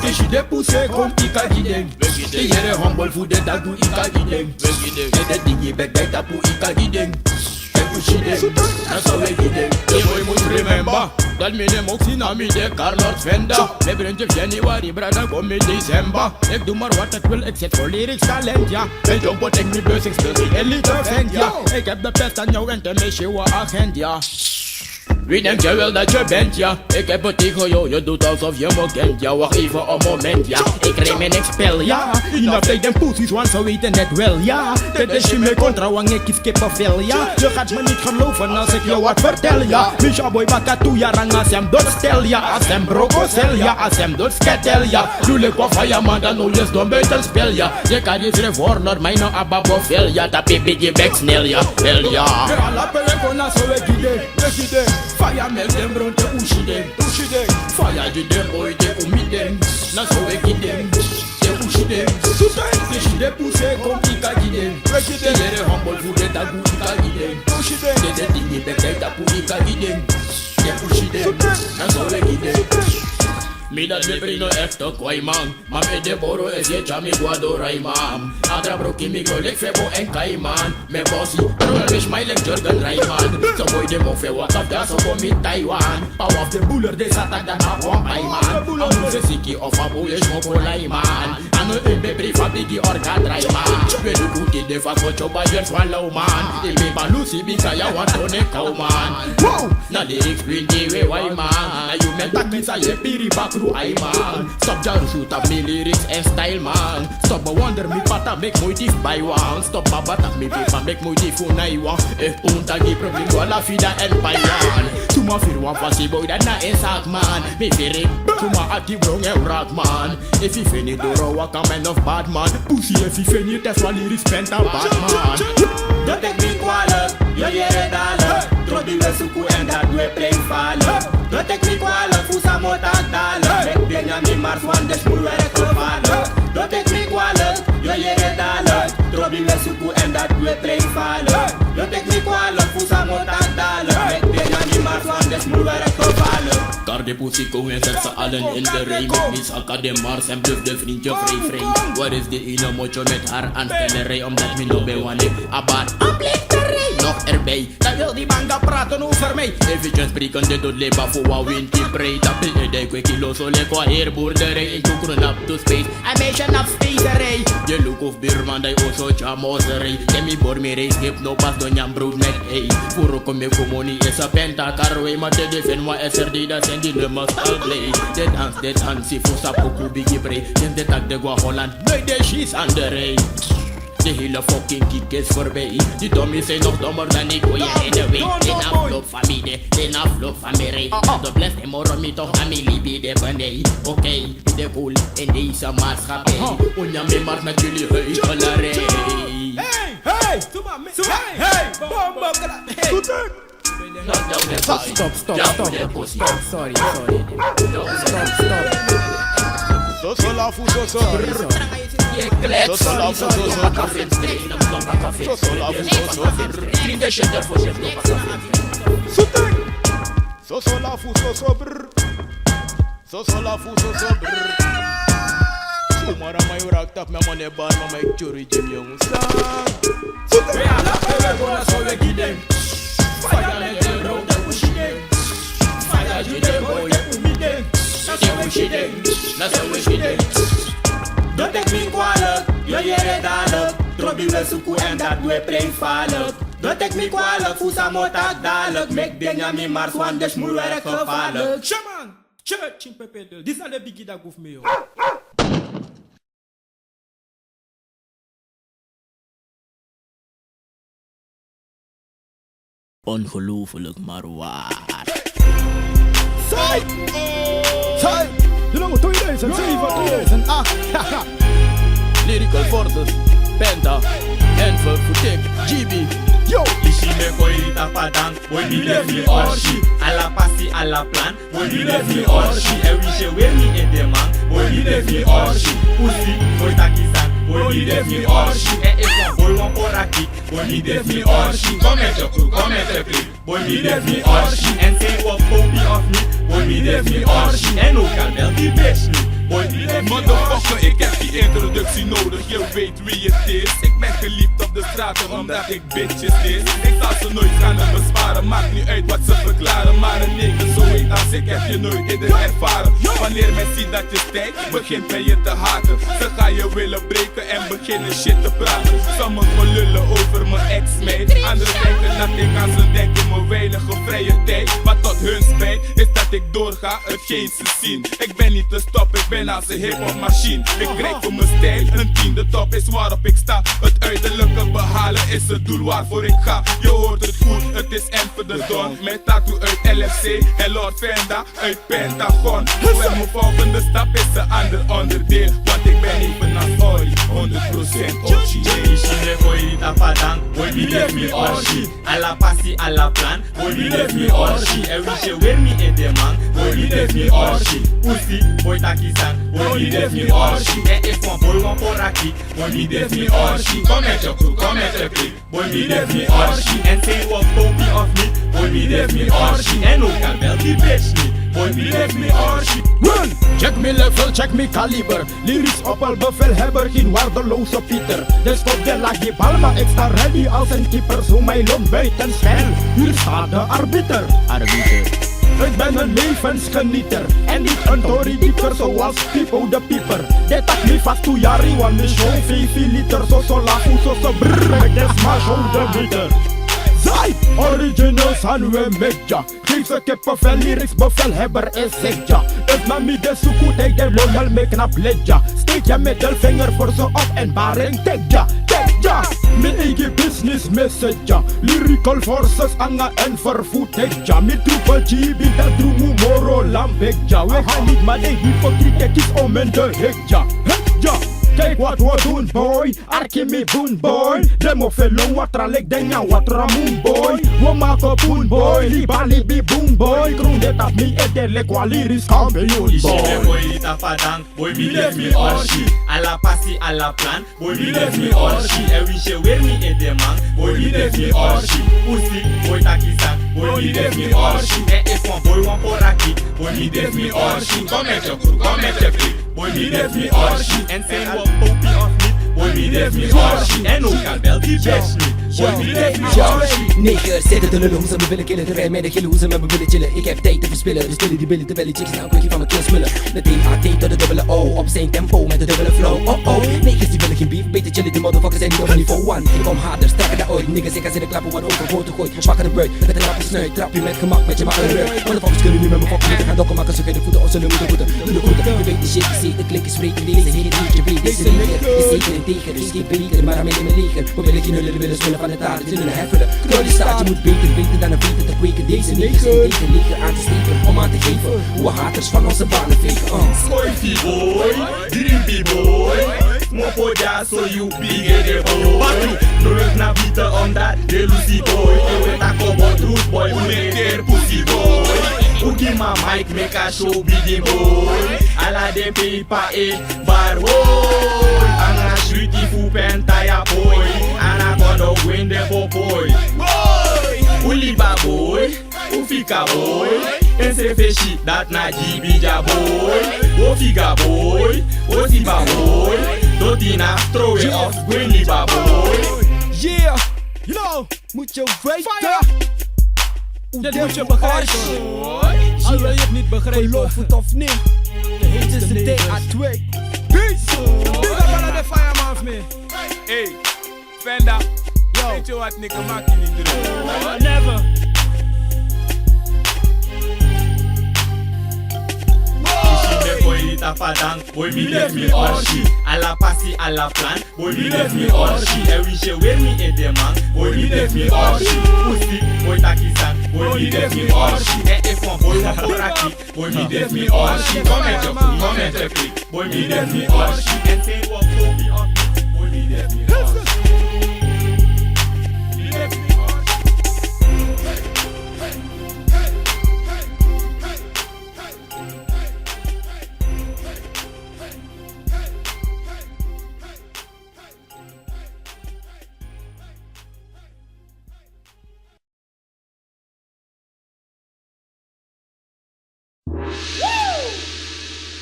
Te si den puse kon pika gi den. We gi den. Te yere humble fu den dagu ika gi den. We gi den. Te den digi bek dai tapu ika gi den. Te un si den. Na so we gi den. Den boy mus remember dat mi ne moksi na mi de Carlos Venda. Mi brentje fu januari brada kon mi december. Ik doe maar wat ik wil, ik zit vol lyrics talent, ja. Ben John Boy, take me bus, ik speel die elite vent, ja. Ik heb de pest aan jou en de mesje agent, ja. Wie denk jij wel dat je bent, ja? Ik heb het tegen jou, je doet alsof je me kent, ja. Wacht even een moment, ja. Ik rij mijn niks spel, ja. Enough take them pussies, want ze weten het wel, ja. Dit is je mijn contra, wang ik kies kippenvel, ja. Je gaat me niet geloven als ik jou wat vertel, ja. Misha boy baka tu, ja, ranga sem dot stel, ja. Asem broko sel, ja. Asem dot sketel, ja. Jullie kwa fire man, dan no yes don buiten spel, ja. Je kan je schrijf horner, mijn no ababo fel, ja. Tapi biggie back snel, ja. Hell, ja. We ala pe we kon na so we gi den, we gi den. Fire mek den bron te un si den, un si den. Fire gi den boy te un mi den. Na so we gi den. Te un si den. Te si den puse kon ika gi den. We gi den. Te yere humble fu den dagu ika gi den. Un si den. Te den digi bek dai tapu ika gi den. Te un si den. Na so we gi den. Mi dat mi bring no echt a kwai man. Ma mi de boro e si e tyami gwa do raiman. Adra broki mi go lek febo en kaiman. Mi bosi, bro, mi smile like Jurgen Raiman. So boy de mo fe waka da so kon mi Taiwan. Power of the buller de sata da na wan baiman. A mu se siki of a boy e smoko laiman. A no e be brief a biggie or ga draiman. We du kuti de fa go choba yer swallow man. E be balusi bika ya wan tone kouman. Wow! Na lyrics win di we wai man. Na you men tak mi sa ye piri bakru ai man. Stop jaru shoot up mi lyrics en style man. Stop bewonder mi pata mek moeite fu bai wan. Stop baba tak mi pipa mek moeite fu nai wan. Efu un taki problem wala fida en bai wan. Suma firi wan fasi boy dat na en sak man. Mi firi suma ati wrong en wrak man. Efu yu feni doro waka man of bad man. Pussy efu yu feni test wan lyrics penta bad man. Don't take me kwalijk, yo yere dalen. Trobi we suku en dat we play falen. Don't take me kwalijk, fu samo tak dalen. Mek Benjamin Mars wan de smoel werk gevaarlijk. Don't take me kwalijk, yo yere dalen. Trobi we suku en dat we play falen. Don't take me kwalijk, fu samo tak dalen. Mek Benjamin Mars wan de smoel werk gevaarlijk. Kar de pussy kon en zet ze allen in de rij. Met Miss Academars en bluf de vriendje vrij vrij. Waar is die ene motje met haar aanstellerij? Omdat mi no ben wanneer abar oplichterij nog erbij. Wil die banga praten over mij? Eventjes breken de dood leba voor wat wint die breed. Appel e dijk we kilo so leko a heer boerderij. In toekomst nap to space. A meisje nap spacerij. Je look of buurman die oso tja mozerij. Temi bor mi reis hip no pas don nyam brood met ei. Furu kom ik komoni is a penta karwei. Maar te de fin wa S R D dat zijn die nummers al blij. Dit ans, dit ans, si voor sapoku bigi breed. Sinds de tak de gwa Holland. Nooit de shis aan de rij. De hele fucking kick is voorbij. Die dummies zijn nog dommer dan ik. Oh ja, in de week. Den afloop van mi de, den afloop van mi rij. De blijft in moro mi toch aan mi libi de benei. Oké, de cool in deze maatschappij. Onja mi mars met jullie huichelarij. Hey, hey, hey, bombo. Hey. Stop, stop, stop, stop. Sorry, sorry. Stop, stop. Soso lafu, soso. Sorry, sorry. Soso lafu, soso. Soso lafu, soso. Soso lafu, soso, brr. Soso lafu, soso, brr. Sumara mai ura tak me mone bar, mama ik churi jim yong. We ala pe we go na so we gi den. Fire make dem run, den push den. Fire gi den boy, den umi den. Na so we gi den. Na so we gi den. Don't take me kwalijk, yo yere dadelijk. Trobi we suku en dat we pray fallijk. Don't take me kwalijk, fu samo tak dadelijk. Make den nyan mi mars, want de smoel werk gevaarlijk. Shaman, church in pepedel. Disi na den bigi dagu fu mi, yo. Ongelooflijk, maar waar. Sai! Sai! You know, tweeduizend zeven, tweeduizend acht. Lyrical Forces, Penta, Enver, Futek, G B. Yo! Isi me koi tapadang, boy mi de fi orsi. Ala pasi, ala plan, boy mi de fi orsi. E wi se we mi edeman, boy mi de fi orsi. Usi, boy taki san, boy mi de fi orsi. E, e, boy wan poraki, boy mi de fi orsi. Kom met je crew, kom met je clip. Boy mi de fi orsi. En say what copy of me. Boy mi de fi orsi. En ook al bel die bitch niet. Boy mi de fi orsi. Motherfucker, ik heb die introductie nodig. Je weet wie het is. Ik ben geliefd op de straten omdat ik bitches is. Ik zal ze nooit gaan besparen. Maakt niet uit wat ze verklaren. Maar een nigga zo heet als ik heb je nooit eerder ervaren. Wanneer men ziet dat je stijgt, begint men je te haten. Ze gaan je willen breken en beginnen shit te praten. Sommigen lullen over mijn ex-meid. Anderen denken dat ik aan ze denk in mijn weinige vrije tijd. Maar tot hun spijt is dat ik doorga, hetgeen ze zien. Ik ben niet te stop, ik ben als een hip-hop machine. Ik rijd voor mijn stijl, een tiende top is waarop ik sta. Het uiterlijke behalen is het doel waarvoor ik ga. Je hoort het goed, het is Enver de Don. Met tattoo uit L F C en Lord Venda uit Pentagon. Hoe en mijn volgende stap is een ander onderdeel. Want ik ben evenals Ori, honderd procent origineel. Isi me koi tapadang, boy mi de fi orsi. Ala pasi, ala plan, boy mi de fi orsi. E wi se we mi edeman, boy mi de fi orsi. Usi, boy taki san, boy mi de fi orsi. E, e, wan boy wan poraki, boy mi de fi orsi. Kom met je crew, kom met je clip. Boy mi de fi orsi. En say what copy of me. Boy mi de fi orsi. En ook al bel die bitch niet. Boy mi de fi orsi. Run! Check mi level, check mi kaliber. Lyrics op al bevelhebber, geen waardeloze Pieter. Dus stop de lagi bal, maar ik sta ready als een keeper. Zo mijn loon buitenspel, hier staat de arbiter. Arbiter. Ik ben een levensgenieter en niet een toriekeeper zoals Pipo de Pieper. Dit tak mi vast tu yari wan mi show vijf liter. Soso lafu, soso brrr, ik des maar zo de meter. Zij, original san we met ya. Geef ze kippenvel, lyrics bevelhebber is ik ya. Is na mi de suku, take de lol, help me knap lid ya. Steek je middelvinger voor ze op en baring, take ya, take ya. Mi eigi business message ya. Lyrical forces anga en vervoed ik ya. Mi troepen G B dat doe mu moro lamp ik ya. We gaan niet maar de hypocriet, kijk iets om in de hik ya. Hik ya. Kijk wat we doen, boy. Arki mi bun boy. Demo felo watra lek denya watra mun boy. Wo mako bun boy. Liba libi bun boy. Krun de tap mi ede lek wa lyrics kampioen boy. Isi me koi tapadang, boy mi de fi orsi. Ala pasi, ala plan, boy mi de fi orsi. E wi se we mi edeman, boy mi de fi orsi. Usi, boy taki san, boy mi de fi orsi. E, e, wan boy wan poraki, boy mi de fi orsi. Kom met je crew, kom met je clip. Boy mi de fi orsi. En say what copy of me. Boy mi de fi orsi. En ook al bel die bitch niet. Yo, yo, niggas zitten te lullen hoe ze me willen killen, terwijl mij de gillen hoe ze met me willen chillen. Ik heb tijd te verspillen, dus willen die billen terwijl die chicks staan kwikkie van mijn kill smullen. De T A T tot de dubbele O, op zijn tempo met de dubbele flow. Oh oh, niggas die willen geen beef, beter chillen, die motherfuckers zijn niet op mijn niveau. One, ik kom harder, strakker dan ooit. Niggas, ik kan zitten klappen, wat overboord gegooid. Pakken de buit, met een rapje snuit, trap je met gemak, met je makker rug. Motherfuckers kunnen nu met me fokken, moeten gaan dokken, maken ze geen voeten, of zullen moeten voeten. Doe de groeten, je weet de shit, je ziet de klik is breed, deze hit, je weet, deze leger is zeker en tegen, dus ik weet beter, maar aan mij in mijn leger. Probeer ik je nullen, willen spullen van het taart, die nullen heffelen. Knul die staat, je moet beter weten dan een weten te kweken. Deze negen zijn tegen leger aan te steken, om aan te geven hoe we haters van onze banen vegen. Uh. Smoifi boy, diripi boy, mopo dya so yu bigede boy. Batu, no wek na bita omdat de lusi boy. Ewe tako bot root boy, une ter pussy boy. Uki ma mic make a show begin boy. Ala de paper e bar boy. Anga sweetie fu penta ya boy. Ana kondo gwende boy. Boy, uliba boy. Ufika boy, ese fesi dat na G B ja boy. Ofiga boy, osiba boy. Dotina, throw it off, gweniba boy. Yeah, you know, moet je weten. Fire. Dit moet je begrijpen. Al wil je het niet begrijpen. Geloof het of niet. De hemel is een D A twee. Peace. Big up alle de fireman van mij. Hey. Fenda, yo. Weet je wat, nigga, maak je niet druk. Never. Isi de boy di tafa dan, boy mi def mi orsi. Ala pasi, ala plan, boy mi def mi orsi. E wi se wer mi e de man, boy mi def mi orsi. Pusi, boy taki san, boy mi def mi orsi. E e fon boy wan poraki. Boy mi def mi orsi, comment, comment, click. Boy mi def mi orsi. En say what go be on. Boy mi def mi orsi. Mi def mi orsi.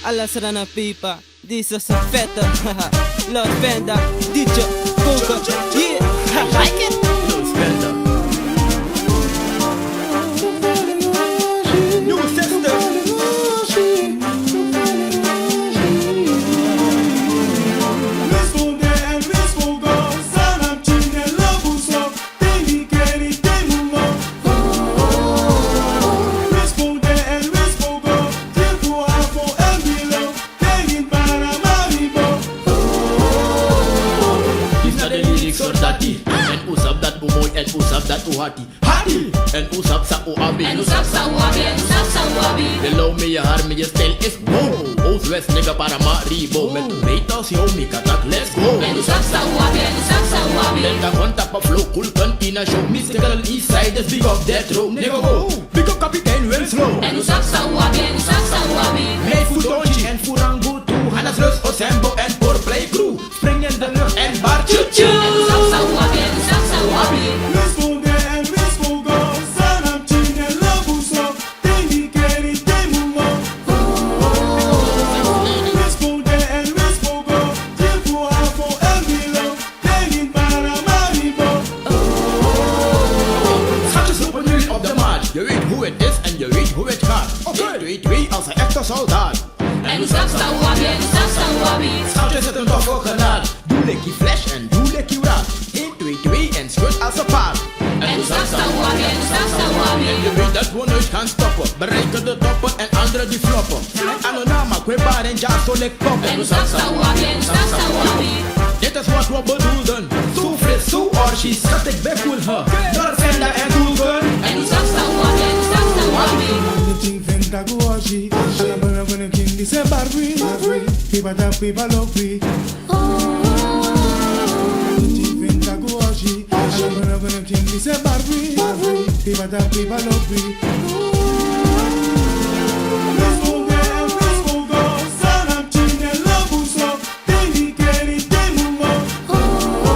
Ala Sranan pipo, disi na Fenda. Lord Fenda, D J, Funka, yeah. I like it. Lord Fenda. New system. Disi na de lyrics for dati. En un sabi dat un moi, en un sabi dat un hati. Hati! En un sabi san un abi. En un sabi san un abi, en un sabi san un abi. De low mi e hari, mi e stel is wow. Oost, West, nigga, Paramaribo. Met meters, yo, mi kan taki, let's go. En un sabi san un abi, en un sabi san un abi. Delta kon tapu flow, cool kan in a show. Mystical Eastside, dus big up Death Row, nigga, go. Big up kapitein Winslow. En un sabi san un abi, en un sabi san un abi. Mei fu Donji en fu Rangu tu. Hannes Rus, Osembo en Poor Play Crew. Spring in de lucht en bar tju tju. En un sabi san un abi, en un sabi san un abi. Schatjes, roepen jullie op de markt. Je weet hoe het is en je weet hoe het gaat. Oké. Twee twee als een echte soldaat. En un sabi san un abi, en un sabi san un abi. Schatjes, het een toffe genaad. Doe lekkie flash en doe lekkie raad. Een, twee, twee en schud als een paard. En un sabi san un abi, en un sabi san un abi. En je weet dat we nooit gaan stoppen. Bereiken de toppen en anderen die floppen. En Anonama, Kwebare en Jaso lik poppen. En un sabi san un abi, en un sabi san un abi. Dit is wat we bedoelden. Zo fris, zo orgie, schat, ik ben cool, huh. Door Fenda en Google. En un sabi san un abi, en un sabi san un abi. King Fenda go orgie. Ala bala gonna king this a Barbie. Pipa tap, pipa lopi. King Fenda go orgie. Ala bala gonna king this a Barbie. Pipa tap, pipa lopi.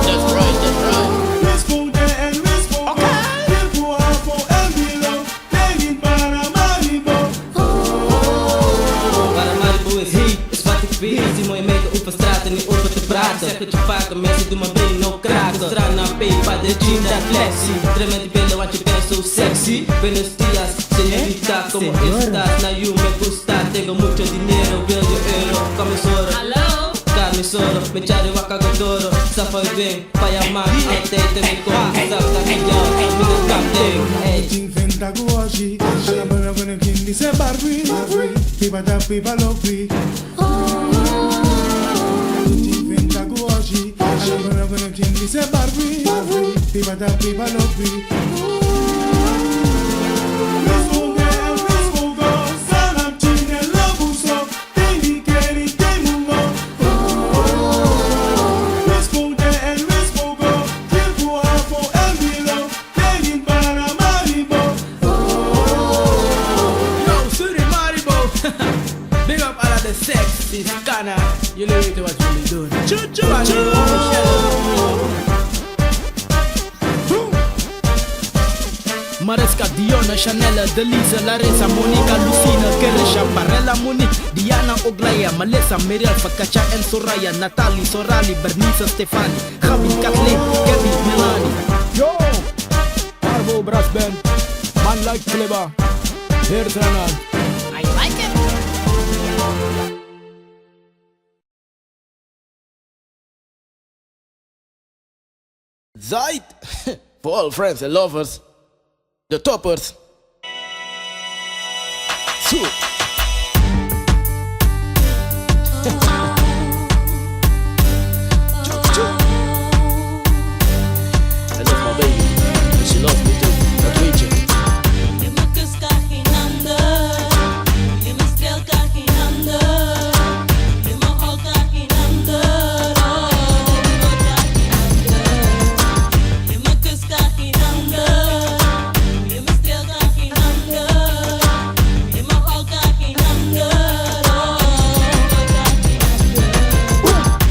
That's right, that's right. Paramaribo is heet, is wat ik weet. Zie mooie meiden over straten, niet over te praten. Zeg het je vaak. Mesi du mi ben no kraken. Strana pepa de jean dat flexi. Tremendo bele want you ben so sexy. Buenos dias, señorita, como estas? Na you me gusta. Tengo mucho dinero, wil je euro? Kamisoro. Hallo? Kamisoro, mi tyari waka go doro. Safa ben, pa ya man, altijd te mi kon. Safta ki yo, mi de kapten. Hey. Ting fenta ku oshi. Ala bana bana king di se Barbie. Pipa ta pipa loki. Ting fenta ku oshi. Ala bana bana king di se Barbie. Pipa ta pipa loki. Yo, Surimaribo. Big up all of the sexy scanner. Jullie weten wat jullie doen. Tjoe, tjoe, tjoe. Mariska, Diona, Chanel, Delise, Larissa, Monica, Lucina, Kerisha, Barella, Monique, Diana, Oglaya, Melissa, Miriam, Fakacha, en Soraya, Natalie, Sorali, Bernice, Stefani, Gabi, Kathleen, Gabby, Melanie. Yo! Arbo Brass Band, man like Kleba, heer Sranan. I like it. Zait! For all friends and lovers, the toppers. Su. I love my baby, and she loves me too. Dat weet je.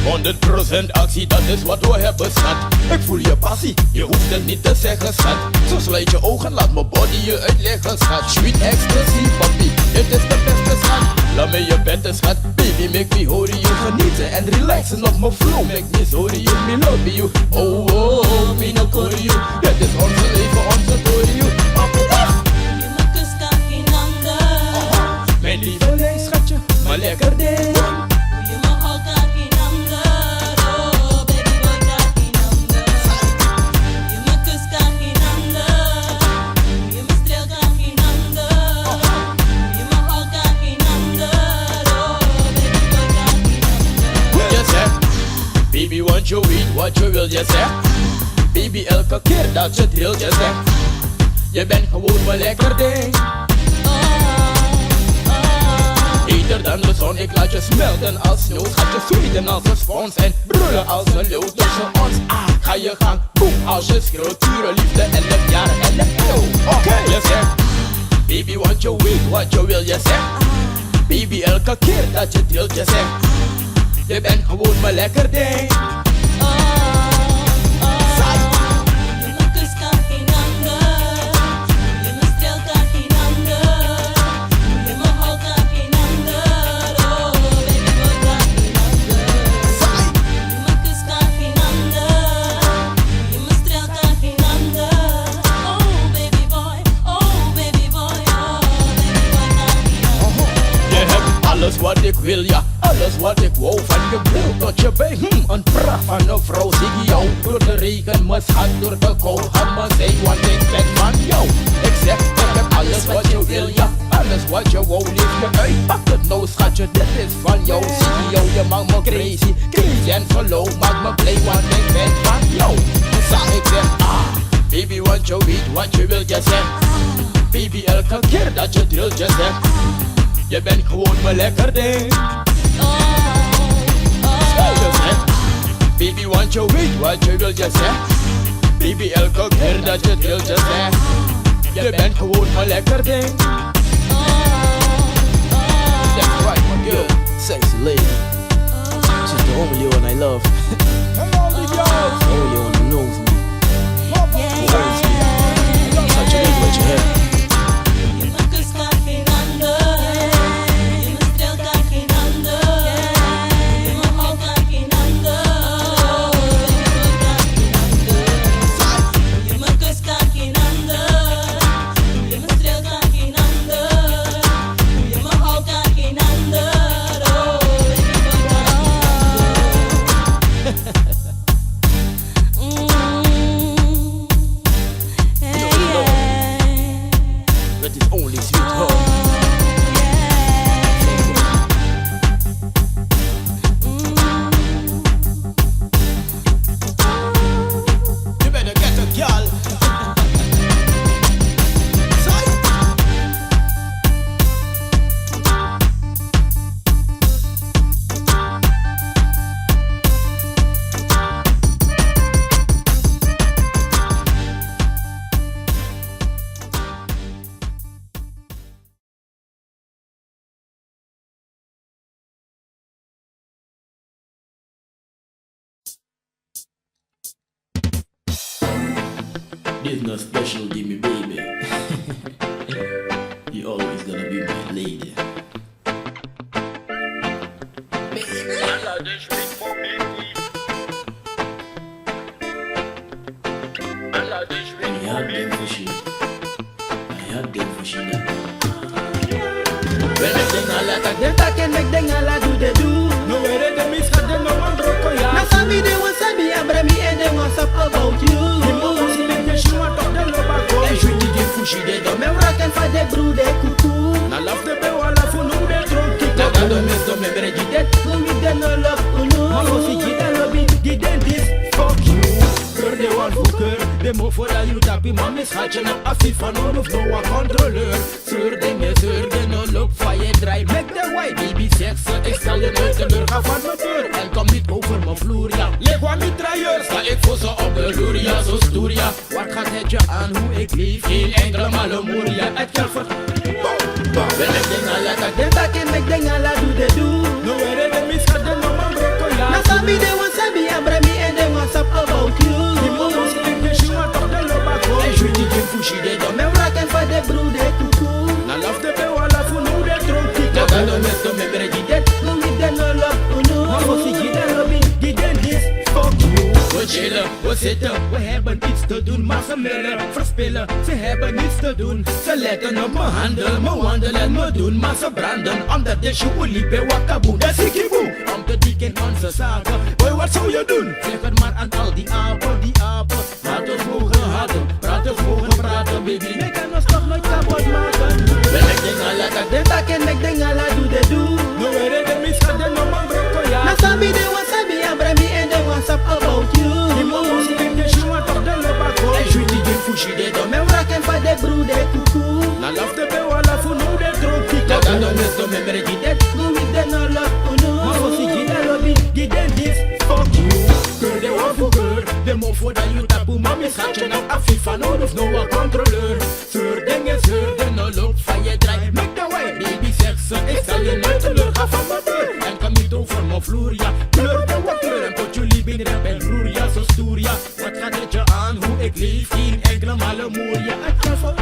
Honderd procent actie, dat is wat we hebben, schat. Ik voel je passie, je hoeft het niet te zeggen, schat. Zo sluit je ogen, laat mijn body je uitleggen, schat. Sweet ecstasy, papi, dit is de beste, schat. Laat me je bette, schat. Baby, make me horen je genieten en relaxen op mijn flow. Make me sorry you, me love you. Oh, oh, oh, me no call you. Dit is onze leven, onze story, you. Papi, love. Mijn lieveling, schatje, maar lekker ding. Baby, want je weet wat je wil, je zegt. Baby, elke keer dat je trilt, je zegt. Je bent gewoon mijn lekker ding. Heter dan de zon, ik laat je smelten als sneeuw. Gaat je zweten als een spons en brullen als een leeuw. Tussen ons aan ga je gang, boem, als je schreeuwt. Pure liefde, elf jaar, elf eeuw. Oké, je zegt. Baby, want je weet wat je wil, je zegt. Baby, elke keer dat je trilt, je zegt. Je bent gewoon mijn lekker ding. Je hebt alles wat ik wil, ja, alles wat ik wou. Van je bril tot je bij, hmm, een pracht van een vrouw. Zie jou door de regen, mijn schat, door de kou. Ga maar zijn, want ik ben van jou. Ik zeg, ik heb alles wat je wil, ja, alles wat je wou. Leef je uit, pak het nou, schatje, dit is van jou. Zie jou, je maakt me crazy, crazy en slow. Maak me blij, want ik ben van jou. Zeg, ik zeg, ah, baby, want je weet wat je wilt, je zegt. Baby, elke keer dat je trilt, je zegt. Je bent gewoon mijn lekker ding. Stel je zegt. Baby, want je weet wat je wilt, je zegt. Baby, elke keer dat je trilt, je zegt. Je bent gewoon mijn lekker ding. That's right, my girl. Sexy lady. She's the only one I love. Hey, all the girls. The only one who knows me. Who owns me. Such a big what you have. This not special, give me baby. You always gonna be my lady. Mi hati den fu si. Mi hati den fu si. Wen mi den ala taki, den taki en, meki den ala du den du. No weri den misga, den no man broko ya. Na san mi de wan san mi abra mi en den wan sabi about you. Mi mama si den de si wan tok den loba go. En switi den fu si den don. Mi wraka en fa den bru den kuku. Na laf den ben wan laf unu den tronki. Na gado mes don mi bregi den. Unu mi den no love unu. Ma fosi gi den lobi, gi den dis. Fuck you. Keur den wan fu keur. Den mofo dan yu tapu, ma mi schatje na a FIFA, no hoef no wan controleur. Sleur den, sleur den, no loop van je draai. Meki den wai, baby, zeg ze, ik stel je nooit teleur. Ga van mijn deur en kom niet over mijn vloer, ja. Leg wat mitrailleurs, sta ik voor ze op de loer, ja, zo stoer, ja. Wat gaat het je aan hoe ik leef? Geen enkele malle moer, ja, het geldt voor. Wen mi den ala taki, den taki en, meki den ala du den du. No weri den misga, den no man broko ya. Na san mi de wan san mi abra mi en den wan sabi about you. Mi mama si den de si wan tok den loba go. En switi den fu si den don. Mi wraka en fa den bru den kuku. Na laf den ben wan laf unu den tronki. Na gado mes don mi bregi den. Unu mi den no love unu. Ma fosi gi den lobi, gi den dis. Fuck you. We chillen, we zitten, we hebben iets te doen, maar ze willen verspillen. Ze hebben niets te doen. Ze letten op mijn handel, mijn wandel en mijn doen, maar ze branden omdat de sjoelie bij Wakaboe, de sikiboe. Om te dieken in onze zaken. Boy, wat zou je doen? Zeg het maar aan al die apen, die apen. Haters mogen haten, praters mogen praten, baby. Wij gaan ons toch nooit kapot maken. Wen mi den ala taki, den taki en, meki den ala du den du. No weri den misga, den no man broko ya. Na san mi de wan san mi abra mi en den wan sabi about you. Mi mama si den de si wan tok den loba go. En switi den fu si den don. Mi wraka en fa den bru den kuku. Na laf den ben wan laf unu den tronki. Na gado mes don mi bregi den. Unu mi den no love unu. Ma fosi gi den lobi, gi den dis. Fuck you. Keur den wan fu keur. Den mofo dan yu tapu, ma mi schatje na a FIFA, no hoef no wan controleur. Sleur den, sleur den, no loop van je draai. Meki den wai, baby, zeg ze, ik stel je nooit teleur. Ga van mijn deur en kom niet over mijn vloer, ja. Kleur den wan kleur en put yu libi in rep en roer, ja, zo stoer, ja. Wat gaat het je aan hoe ik leef? Geen enkele malle moer, ja, het geldt voor.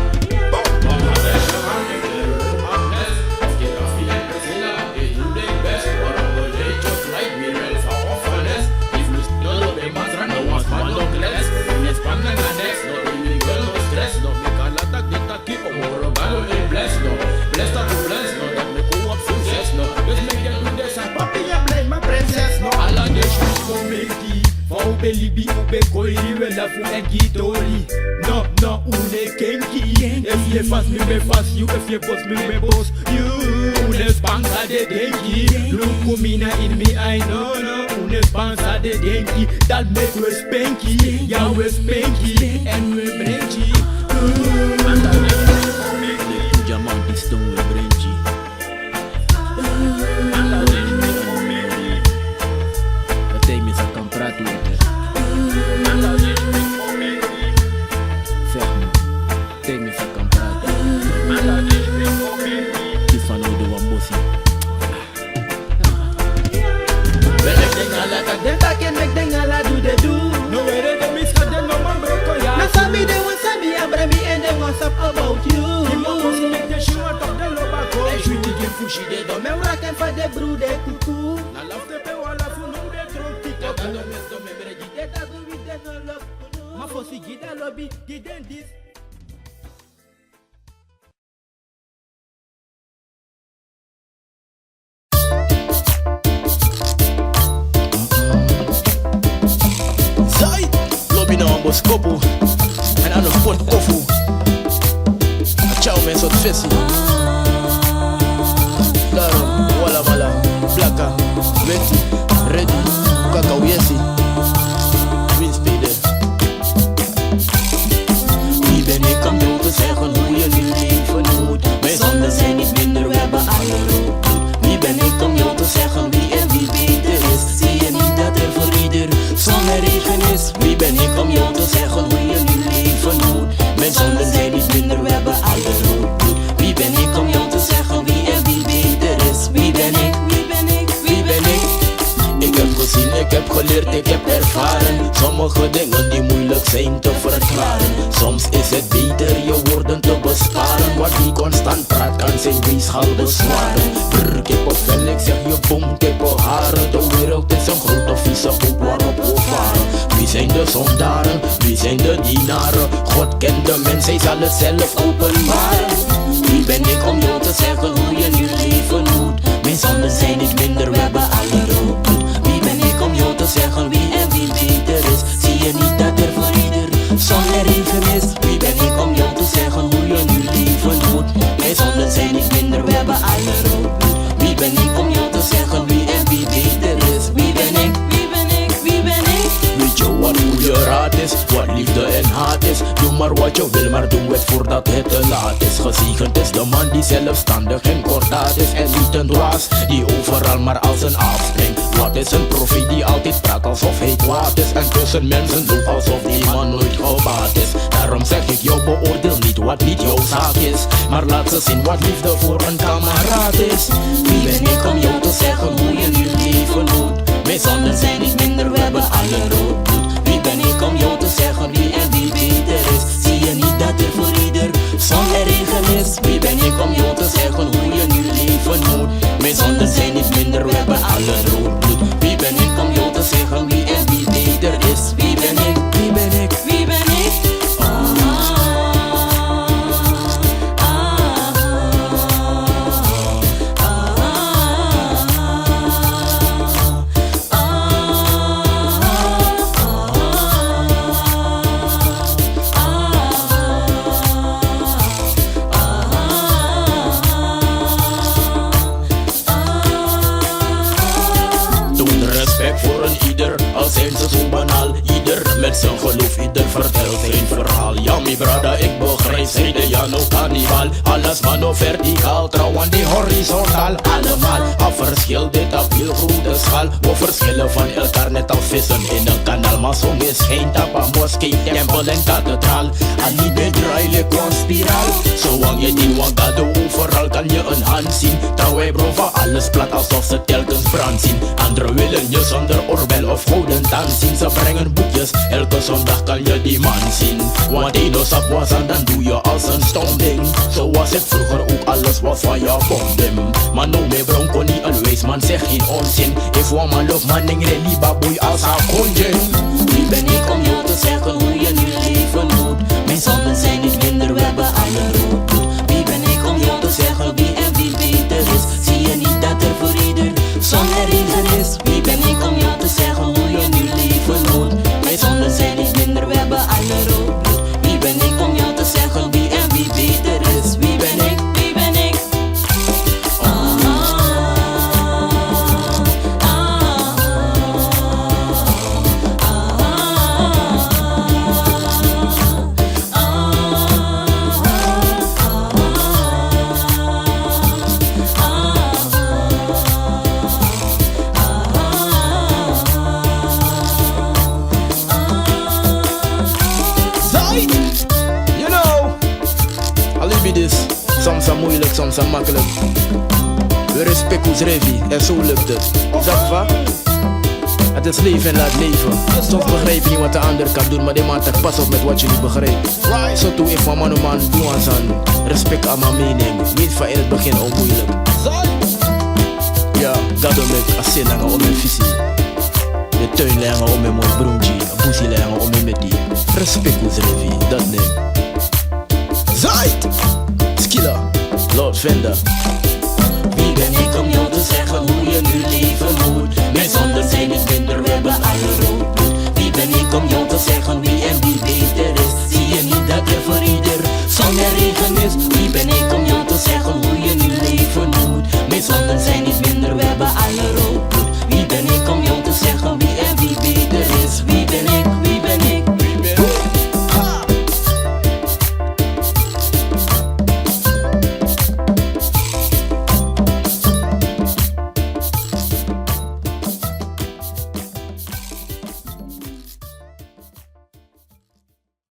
Keep on moro galo e bless, no. Bless dat u bless, no. Dat mi kon op succes, no. Dus mi get u desa, papi, ya blij, ma prinses, no. Ala den sweet momenti, fa u ben libi, u ben koiri, we lafu en gi tori. No, no, u no e kenki. Efu yu e fasi, mi ben fasi yu, efu yu e bosi, mi ben bosi yu. U no e spansa den denki. Luku mi na ini mi ai, no, no. U no e spansa den denki, dat meki we spenki, ya we spenki, en we brengi. Meki tu diamanti stone we brengi. Dati mi sa kan prati wete. Zeg maar, dati mi sa kan prati. Di fanowdu wan bosi. Wen mi den ala taki, den taki en, meki den ala du den du. No weri den misga, den no man broko ya. Na san mi de wan san mi abra mi en den wan sabi about you. Mi mama si den de si wan tok den loba go. En switi den fu si den don. Mi wraka en fa den bru den kuku. Na laf den ben wan laf unu den tronki. Na gado mes don mi bregi den. Den dagu wi den no love unu. Ma fosi gi den lobi, gi den dis. Zai, lobi na wan boskopu. En a no poti kofu. A tyari mi sortu fesi. Daarom, u alamala, blaka, weti, redi, kaka u yesi. Winsi pe yu de. Wie ben ik om jou te zeggen hoe je nu leven moet? Mijn zonden zijn niet minder, we hebben alle rood bloed. Wie ben ik om jou te zeggen wie en wie beter is? Zie je niet dat er voor ieder zon en regen is? Wie ben ik om jou te zeggen hoe je nu leven moet? Mijn zonden zijn niet minder, we hebben alle rood bloed. Wie ben ik om jou te zeggen wie en wie beter is? Wie ben ik? Wie ben ik? Wie ben ik? Ik heb Zien, ik heb geleerd, ik heb ervaren. Sommige dingen die moeilijk zijn te verklaren. Soms is het beter je woorden te besparen. Wat die constant praat kan zijn weegschaal bezwaren. Brr, kippenvel, ik zeg je boem, kippenharen. De wereld is een grote vieze poep waarop we varen. Wie zijn de zondaren? Wie zijn de dienaren? God kent de mens, hij zal het zelf openbaren. Wie ben ik om jou te zeggen hoe je nu leven moet? Mijn zonden zijn niet minder, we hebben alle rood bloed. Wie ben ik om jou te zeggen wie en wie beter is? Zie je niet dat er voor ieder zon er een is? Wie ben ik om jou te zeggen hoe je nu leven moet? Mijn zonden zijn niet minder, we hebben alle rood bloed. Wie ben ik om jou te zeggen wie en wie beter is? Wie ben ik? Wie ben ik? Wie ben ik? Weet je wat goede raad is? Wat liefde en haat is? Doe maar wat je wil, maar doe het voordat het te laat is. Gezegend is de man die zelfstandig en kordaat is en niet een dwaas die overal maar als een aap springt. Wat is een profeet die altijd praat alsof hij kwaad is en tussen mensen doet alsof die man nooit gebaat is? Daarom zeg ik: jou beoordeel niet wat niet jouw zaak is, maar laat ze zien wat liefde voor een kameraad is. Wie ben ik om jou te zeggen hoe je nu leven moet? Mijn zonden zijn niet minder, we hebben alle rood bloed. Wie ben ik om jou te zeggen wie en wie beter is? Zie je niet dat er voor ieder zon er een is? Wie ben ik om jou te zeggen hoe je nu leven moet? Mijn zonden zijn niet minder, we hebben alle rood bloed. Wie ben ik om jou te zeggen wie en wie beter is? Wie ben ik? Wie ben ik? Wie ben ik? Ah, ah, ah, ah. Toon respect voor een ieder, al zijn ze zo banaal. Ieder met zijn geloof, ieder vertelt zijn verhaal. Ja, mi brada, ik begrijp, zei de Jano Cannibal. Alles mano verticaal, trouwen die horizontaal. Allemaal op verschil, dit op heel grote schaal. We verschillen van elkaar net als vissen in een kanaal. Maar zo is geen tapa, moskee, tempel en kathedraal. Ali ben draailijk wan spiraal. Zolang je die wan gado overal kan je een hand zien. Trouwen bro van alles plat alsof ze telkens brand zien. Anderen willen je zonder oorbel of gouden tand zien. Ze brengen boekjes, elke zondag kan je die man zien. Want eno sap wan sani, dan doe je als een stom ding. Zo was het vroeger ook, alles was van je bondem. Maar no me bron kon niet, een wijs man zegt geen onzin. If wan man love man, neng reli baboy als a konjin. Wie ben ik om jou te zeggen hoe je nu leven moet? Mijn zonden zijn niet minder, we hebben alle rood bloed. Wie ben ik om jou te zeggen wie en wie beter is? Zie je niet dat er voor ieder zon er een is? Wie ben ik om jou te zeggen hoe je nu leven moet? Mijn zonden zijn niet minder, we hebben alle rood bloed. Wie ben ik om jou te zeggen wie en wie beter is? Wie ben ik? Wie ben ik? Zai, you know, a libi disi. Soms a moeilijk, soms a makkelijk. We respect onsrefi, en zo lukt het. Is dat waar? Het is leven en laat leven. Soms begrijp je niet wat de ander kan doen, maar die man tak pas op met wat je niet begrijpt. Zo tu, if mama no man doe wan sani, respect a man mening. Weet van in het begin onmoeilijk. Ja, gado meki a se nanga omeni fisi. De tuin lai nanga omeni moi brungi, a busi lai nanga omeni meti. Respect onsrefi, dat nen. Zait! Skilla, Lord Venda.